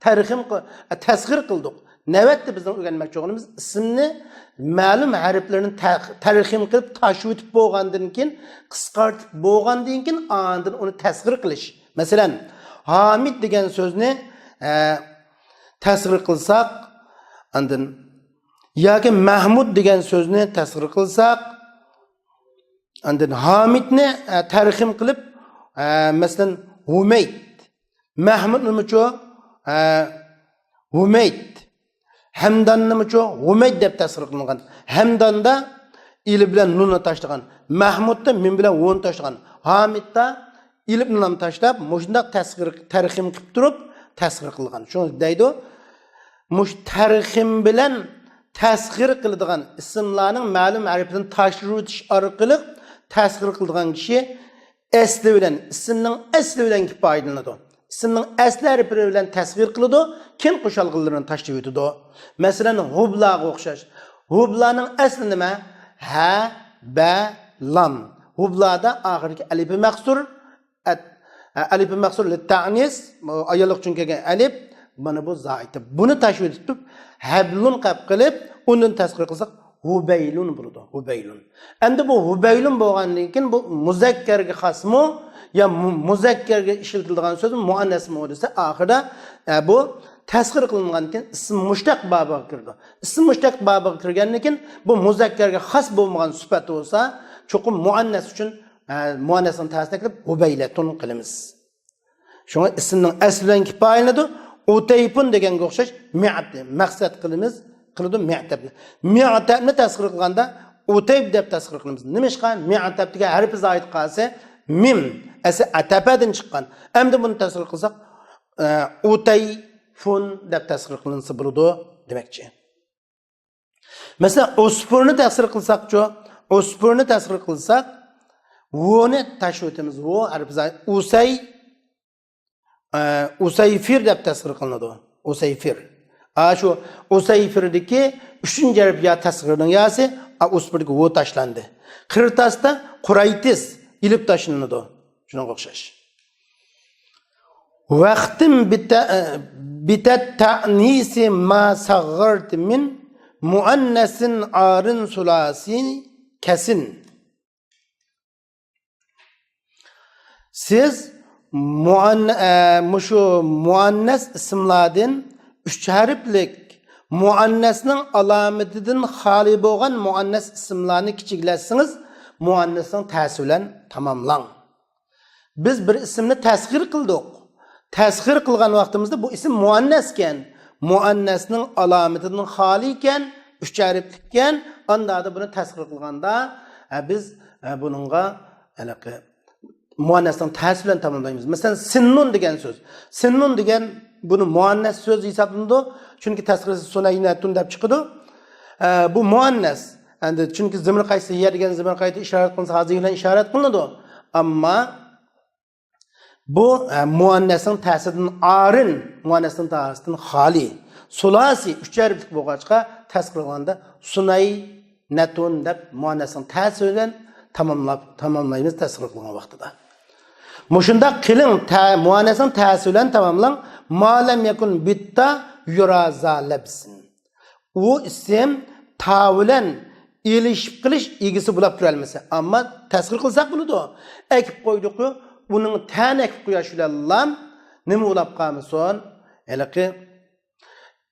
تەرخىم قىل-، تەسغىر قىلدۇق. نۆۋەتتە بىزنىڭ ئۆگەنمەكچى بولغىنىمىز ئىسىمنى مەلۇم ھەرپلىرىنى تە-، تەرخىم قىلىپ تاشلىۋېتىپ بولغاندىن كېيىن، قىسقارتىپ بولغاندىن كېيىن ئاندىن ئۇنى تەسغىر قىلىش. مەسىلەن، ھامىد دېگەن سۆزنى، ئە، تەسغىر قىلساق، ئاندىن ياكى مەھمۇد دېگەن سۆزنى تەسغىر قىلساق، ئاندىن ھامىدنى، ئە، تەرخىم قىلىپ، ئە، مەسىلەن، ھۇمەيد. مەھمۇدنىمۇچۇ، ئە، ھۇمەيد. ھەمداننىمۇچۇ ھۇمەيد دەپ تەسغىر قىلىنغان. ھەمداندا ئېلىپ بىلەن نۇننى تاشلىغان. مەھمۇدتا مىم بىلەن ۋونى تاشلىغان. ھامىدتا ئېلىپ نۇننى تاشلاپ، مۇشۇنداق تەسغىر، تەرخىم قىلىپ تۇرۇپ تەسغىر قىلغان. شۇڭا دەيدۇ، مۇشۇ تەرخىم بىلەن تەسغىر قىلىدىغان ئىسىملارنىڭ مەلۇم ھەرپىنى تاشلىۋېتىش ئارقىلىق تەسغىر قىلىدىغان كىشى ئەسلى بىلەن، ئىسىمنىڭ ئەسلى بىلەن كىپايىلىنىدۇ. ئىسىمنىڭ ئەسلى ھەرپلىرى بىلەن تەسغىر قىلىدۇ، كېيىن قوشالغۇلىرىنى تاشلىۋېتىدۇ. مەسىلەن، ھۇبلاغا ئوخشاش. ھۇبلانىڭ ئەسلى نېمە؟ ھە، بە، لام. ھۇبلادا ئاخىرىدىكى ئەلىپى مەقسۇر، ئەت-، ئەلىپى مەقسۇر لىتتەئنىس، ئاياللىق ئۈچۈن كەلگەن ئەلىپ، مانا بۇ زائىدە. بۇنى تاشلىۋېتىپ، ھەبلۇن قەپ قىلىپ، ئۇندىن تەسغىر قىلساق، ھۇبەيلۇن بولىدۇ، ھۇبەيلۇن. ئەمدى بۇ ھۇبەيلۇن بولغاندىن كېيىن، بۇ مۇزەككەرگە خاسمۇ يا مۇ-، مۇزەككەرگە ئىشلىتىلىدىغان سۆزمۇ، مۇئەننەسمۇ دېسە، ئاخىرىدا، ئە، بۇ تەسغىر قىلىنغاندىن كېيىن ئىسىم مۇشتەق بابىغا كىرىدۇ. ئىسىم مۇشتەق بابىغا كىرگەندىن كېيىن، بۇ مۇزەككەرگە خاس بولمىغان سۈپەت بولسا، چوقۇم مۇئەننەس ئۈچۈن، ئە، مۇئەننەسنىڭ تەسىنى كىرىپ، ھۇبەيلەتۇن قىلىمىز. شۇڭا ئىسىمنىڭ ئەسلى بىلەن كىپايىلىنىدۇ. ئۇتەيپۇن دېگەنگە ئوخشاش مىئەت، مەقسەت قىلىمىز، قىلىدۇ مىئتەپنى. مىئتەپنى تەسغىر قىلغاندا ئۇتەيپ دەپ تەسغىر قىلىمىز. نېمىشقا؟ مىئتەپ دېگەن ھەرپى زايىد قالسا، مىم، ئەسلى ئەتەپەدىن چىققان. ئەمدى بۇنى تەسغىر قىلساق، ئە، ئۇتەيفۇن دەپ تەسغىر قىلىنسا بولىدۇ دېمەكچى. مەسىلەن، ئۇسپۇرنى تەسغىر قىلساقچۇ؟ ئۇسپۇرنى تەسغىر قىلساق، ۋونى تاشلىۋېتىمىز. ۋو ھەرپى زايىد. ئۇسەي، ئە، ئۇسەيفىر دەپ تەسغىر قىلىنىدۇ. ئۇسەيفىر. ئا، شۇ ئۇسەيفىردىكى ئۈچىنچى ھەرپ يا تەسغىرنىڭ ياسى، ئا، ئۇسپۇردىكى ۋو تاشلاندى. قىرتاستا قۇرايتىس ئېلىپ تاشلىنىدۇ. شۇنىڭغا ئوخشاش. ۋەختىم بىتە-، بىتەت تەئنىسى ما سەغغەرتى مىن مۇئەننەسىن ئارىن سۇلاسى كەسىن. سىز مۇئەن-، ئە، مۇشۇ مۇئەننەس ئىسىملاردىن ئۈچ ھەرپلىك مۇئەننەسنىڭ ئالامىتىدىن خالىي بولغان مۇئەننەس ئىسىملارنى كىچىكلەتسىڭىز، مۇئەننەسنىڭ تەسى بىلەن تاماملاڭ. بىز بىر ئىسىمنى تەسغىر قىلدۇق. تەسغىر قىلغان ۋاقتىمىزدا بۇ ئىسىم مۇئەننەسكەن. مۇئەننەسنىڭ ئالامىتىدىن خالىيكەن، ئۈچ ھەرپلىككەن، ئاندادا بۇنى تەسغىر قىلغاندا، ھە، بىز، ھە، بۇنىڭغا ھېلىقى مۇئەننەسنىڭ تەسى بىلەن تاماملايمىز. مەسىلەن، سىننۇن دېگەن سۆز. سىننۇن دېگەن بۇنى مۇئەننەس سۆز ھېسابلىنىدۇ. چۈنكى تەسغىرسى سۇنەينەتۇن دەپ چىقىدۇ. ئە، بۇ مۇئەننەس. ئەمدى چۈنكى زىمىر قايسى يەر دېگەن زىمىر قايتا ئىشارەت قىلىنسا، ھازىر بىلەن ئىشارەت قىلىنىدۇ. ئەمما بۇ، ئە، مۇئەننەسنىڭ تەسىدىن ئارىن، مۇئەننەسنىڭ تەسىدىن خالىي. سۇلاسى، ئۈچ ھەرپلىك بولغاچقا، تەسغىر قىلغاندا سۇنەي نەتۇن دەپ مۇئەننەسنىڭ تەسى بىلەن تاماملاپ، تاماملايمىز تەسغىر قىلغان ۋاقتىدا. مۇشۇنداق قىلىڭ، تە-، مۇئەننەسنىڭ تەسى بىلەن تاماملاڭ. ما لەم يەكۇن بىتتا يۇرازا لەبسىن. ئۇ ئىسىم تا بىلەن ئېلىشىپ قېلىش ئىگىسى بولاپ كۆرەلمىسە. ئەمما تەسغىر قىلساق بولىدۇ. ئەكىپ قويدۇققۇ، ئۇنىڭ تەنى ئەكىپ قويۇش بىلەن لام نېمە بولاپ قالمىسۇن؟ ھېلىقى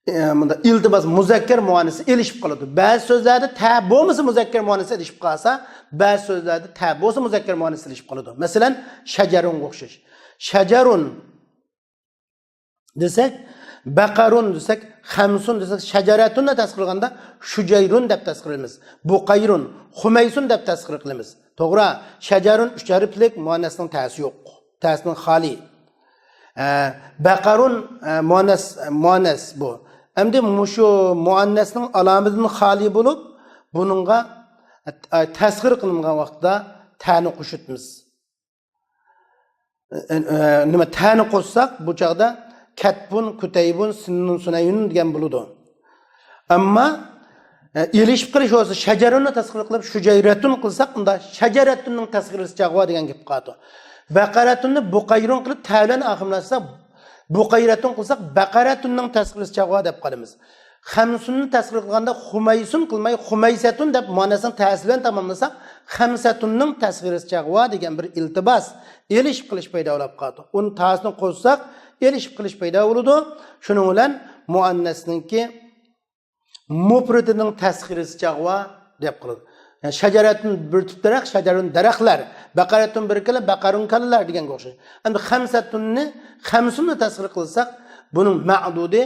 ئى، مۇنداق ئىلتىباس مۇزەككەر مۇئەننەسى ئېلىشىپ قالىدۇ. بەزى سۆزلەردە تە بولمىسا مۇزەككەر مۇئەننەسى ئېلىشىپ قالسا، بەزى سۆزلەردە تە بولسا مۇزەككەر مۇئەننەسى ئېلىشىپ قالىدۇ. مەسىلەن، شەجەرۇنغا ئوخشاش. شەجەرۇن دېسەك، بەقەرۇن دېسەك، خەمسۇن دېسەك، شەجەرەتۇننى تەسغىر قىلغاندا شۇجەيرۇن دەپ تەسغىر قىلىمىز. بۇقەيرۇن، خۇمەيسۇن دەپ تەسغىر قىلىمىز. توغرا، شەجەرۇن ئۈچ ھەرپلىك مۇئەننەسنىڭ تەسى يوق. تەسىدىن خالىي. ئە، بەقەرۇن، ئە، مۇئەننەس، مۇئەننەس بۇ. ئەمدى مۇشۇ مۇئەننەسنىڭ ئالامىتىدىن خالىي بولۇپ، بۇنىڭغا، ئە، تەسغىر قىلىنغان ۋاقتىدا تەنى قوشۇتىمىز. ئە، ئە، نېمە، تەنى قوشساق، بۇ چاغدا كەتبۇن، كۈتەيبۇن، سىننۇن، سۇنەينۇن دېگەن بولىدۇ. ئەمما، ئە، ئېلىشىپ قېلىش بولسا، شەجەرۇننى تەسغىر قىلىپ، شۇجەيرەتۇن قىلساق، ئۇندا شەجەرەتۇننىڭ تەسغىرسى چاغوا دېگەن گەپ قالىدۇ. بەقەرەتۇننى بۇقەيرۇن قىلىپ، تە بىلەن ئاخىرلاشتۇرساق، بۇقەيرەتۇن قىلساق، بەقەرەتۇننىڭ تەسغىرسى چاغوا دەپ قالىمىز. خەمسۇننى تەسغىر قىلغاندا خۇمەيسۇن قىلماي، خۇمەيسەتۇن دەپ مۇئەننەسنىڭ تەسى بىلەن تاماملىساق، خەمسەتۇننىڭ تەسغىرسى چاغوا دېگەن بىر ئىلتىباس، ئېلىشىپ قېلىش پەيدا بولۇپ قالىدۇ. ئۇنى تاسىنى قوشساق، ئېلىشىپ قېلىش پەيدا بولىدۇ. شۇنىڭ بىلەن مۇئەننەسنىڭكى مۇپرىتىنىڭ تەسغىرىسى چاغوا دەپ قالىدۇ. يەنى شەجەرەتۇن بىر تۈپ دەرەخ، شەجەرۇن دەرەخلەر، بەقەرەتۇن بىر كالا، بەقەرۇن كالىلار دېگەنگە ئوخشاش. ئەمدى خەمسەتۇننى، خەمسۇننى تەسغىر قىلساق، بۇنىڭ مەدۇدى،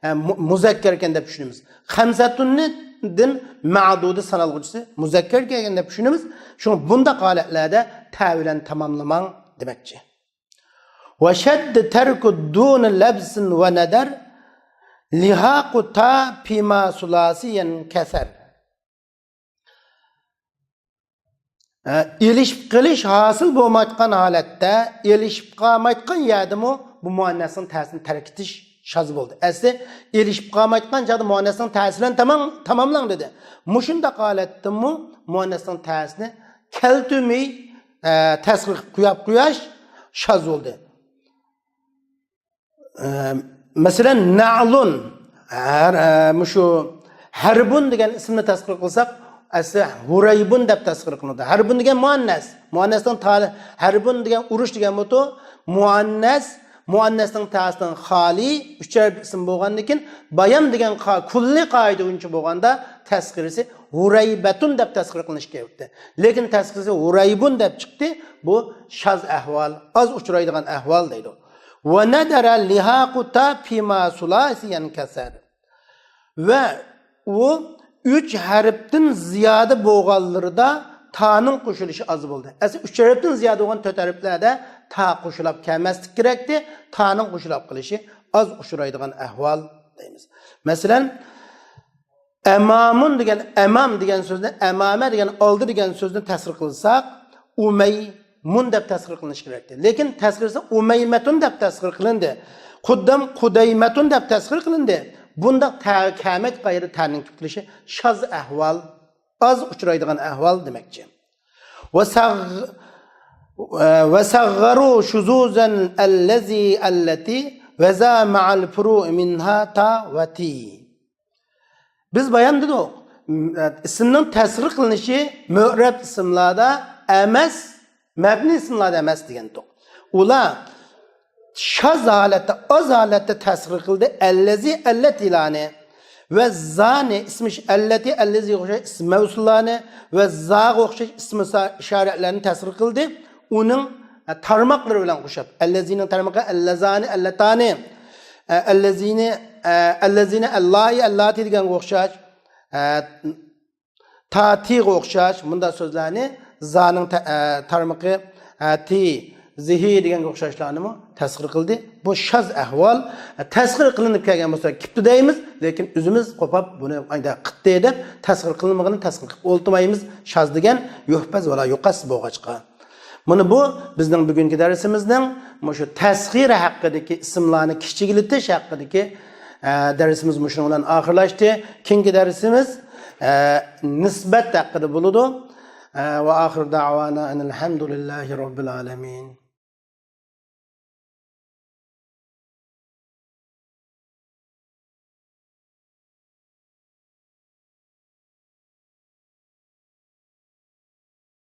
ئە، مۇ-، مۇزەككەر ئىكەن دەپ چۈشىنىمىز. خەمسەتۇننىدىن مەدۇدى سانالغۇچىسى مۇزەككەر ئىكەن دەپ چۈشىنىمىز. شۇڭا بۇنداق ھالەتلەردە تە بىلەن تاماملىماڭ دېمەكچى. وشد ترك دون لبس ونذر لحاق تا فيما ثلاثيا كثر. ئە، ئېلىشىپ قېلىش ھاسىل بولمايدىغان ھالەتتە، ئېلىشىپ قالمايدىغان يەردىمۇ بۇ مۇئەننەسنىڭ تەسىنى تەرك ئېتىش شاز بولدى. ئەسلى ئېلىشىپ قالمايدىغان چاغدا مۇئەننەسنىڭ تەسى بىلەن تامام-، تاماملاڭ دېدى. مۇشۇنداق ھالەتتىمۇ مۇئەننەسنىڭ تەسىنى كەلتۈرمەي، ئە، تەسغىر قىلىپ قويۇپ قويۇش شاز بولدى. ئە، مەسىلەن، نەلۇن، ھەر-، ئە، مۇشۇ ھەربۇن دېگەن ئىسىمنى تەسغىر قىلساق، ئەسلى ھۇرەيبۇن دەپ تەسغىر قىلىنىدۇ. ھەربۇن دېگەن مۇئەننەس. مۇئەننەستىن تا-، ھەربۇن دېگەن ئۇرۇش دېگەن بولىدۇ. مۇئەننەس، مۇئەننەستىن تەسىدىن خالىي، ئۈچەر ئىسىم بولغاندىن كېيىن، بايام دېگەن قا-، كۈللىي قائىدە بويىچە بولغاندا تەسغىرىسى ھۇرەيبەتۇن دەپ تەسغىر قىلىنىشى كېرەكتى. لېكىن تەسغىرىسى ھۇرەيبۇن دەپ چىقتى. بۇ شاز ئەھۋال، ئاز ئۇچرايدىغان ئەھۋال دەيدۇ. ونذر لحاق تا فيما ثلاثيا كثر. ۋە ئۇ ئۈچ ھەرپتىن زىيادە بولغانلىرىدا تانىڭ قوشۇلۇشى ئاز بولدى. ئەسلى ئۈچ ھەرپتىن زىيادە بولغان تۆت ھەرپلەردە تا قوشۇلاپ كەلمەسلىك كېرەكتى. تانىڭ قوشۇلاپ قېلىشى ئاز ئۇچرايدىغان ئەھۋال دەيمىز. مەسىلەن، ئەمامۇن دېگەن، ئەمام دېگەن سۆزنى، ئەمامە دېگەن ئالدى دېگەن سۆزنى تەسغىر قىلساق، ئۇمەي مۇن دەپ تەسغىر قىلىنىشى كېرەكتى. لېكىن تەسغىرسى ئۇمەيمەتۇن دەپ تەسغىر قىلىندى. قۇددام قۇدەيمەتۇن دەپ تەسغىر قىلىندى. بۇنداق تە-، كەمەك قايرى تەنىڭ كېلىپ قېلىشى شاز ئەھۋال، ئاز ئۇچرايدىغان ئەھۋال دېمەكچى. وسغ-، وصغروا شذوذا الذي التي وذا مع الفروع منها تا وتي. بىز بايام دېدۇق، ئىسىمنىڭ تەسغىر قىلىنىشى مۆرەب ئىسىملاردا ئەمەس، مەبنىي ئىسىملاردا ئەمەس دېگەنتۇق. ئۇلار شاز ھالەتتە، ئاز ھالەتتە تەسخىر قىلدى. ئەللەزى، ئەللەتىلارنى ۋە زانى، ئىسمى ئەللەتى، ئەللەزىگە ئوخشاش ئىسم مەۋسۇللارنى ۋە زاغا ئوخشاش ئىسمى ئىشارەتلەرنى تەسخىر قىلدى. ئۇنىڭ، ئە، تارماقلىرى بىلەن قوشۇپ. ئەللەزىنىڭ تارمىقى ئەللەزانى، ئەللەتانى، ئە، ئەللەزىنى، ئە، ئەللەزىنى، ئەللائى، ئەللاتی دېگەنگە ئوخشاش، ئە، تاتىغا ئوخشاش مۇنداق سۆزلەرنى زانىڭ تە-، ئە، تارمىقى، ئە، تى، زىھى دېگەنگە ئوخشاشلارنىمۇ تەسخىر قىلدى. بۇ شاز ئەھۋال، ئە، تەسخىر قىلىنىپ كەلگەن بولسا كېپتۇ دەيمىز، لېكىن ئۆزىمىز قوپاپ بۇنى ئايدا قىلدى دەپ تەسخىر قىلىنمىغىنىنى تەسخىر قىلىپ ئولتۇرمايمىز. شاز دېگەن يۇھپەز ۋەلا يۇقەس بولغاچقا. مانا بۇ بىزنىڭ بۈگۈنكى دەرسىمىزنىڭ مۇشۇ تەسخىر ھەققىدىكى، ئىسىملارنى كىچىكلىتىش ھەققىدىكى، ئە، دەرسىمىز مۇشۇنىڭ بىلەن ئاخىرلاشتى. كېيىنكى دەرسىمىز، ئە، نىسبەت ھەققىدە بولىدۇ. ئە، ۋە ئاخىر دەۋانا ئەنىل ھەمدۇلىللاھى رەببىل ئالەمىن.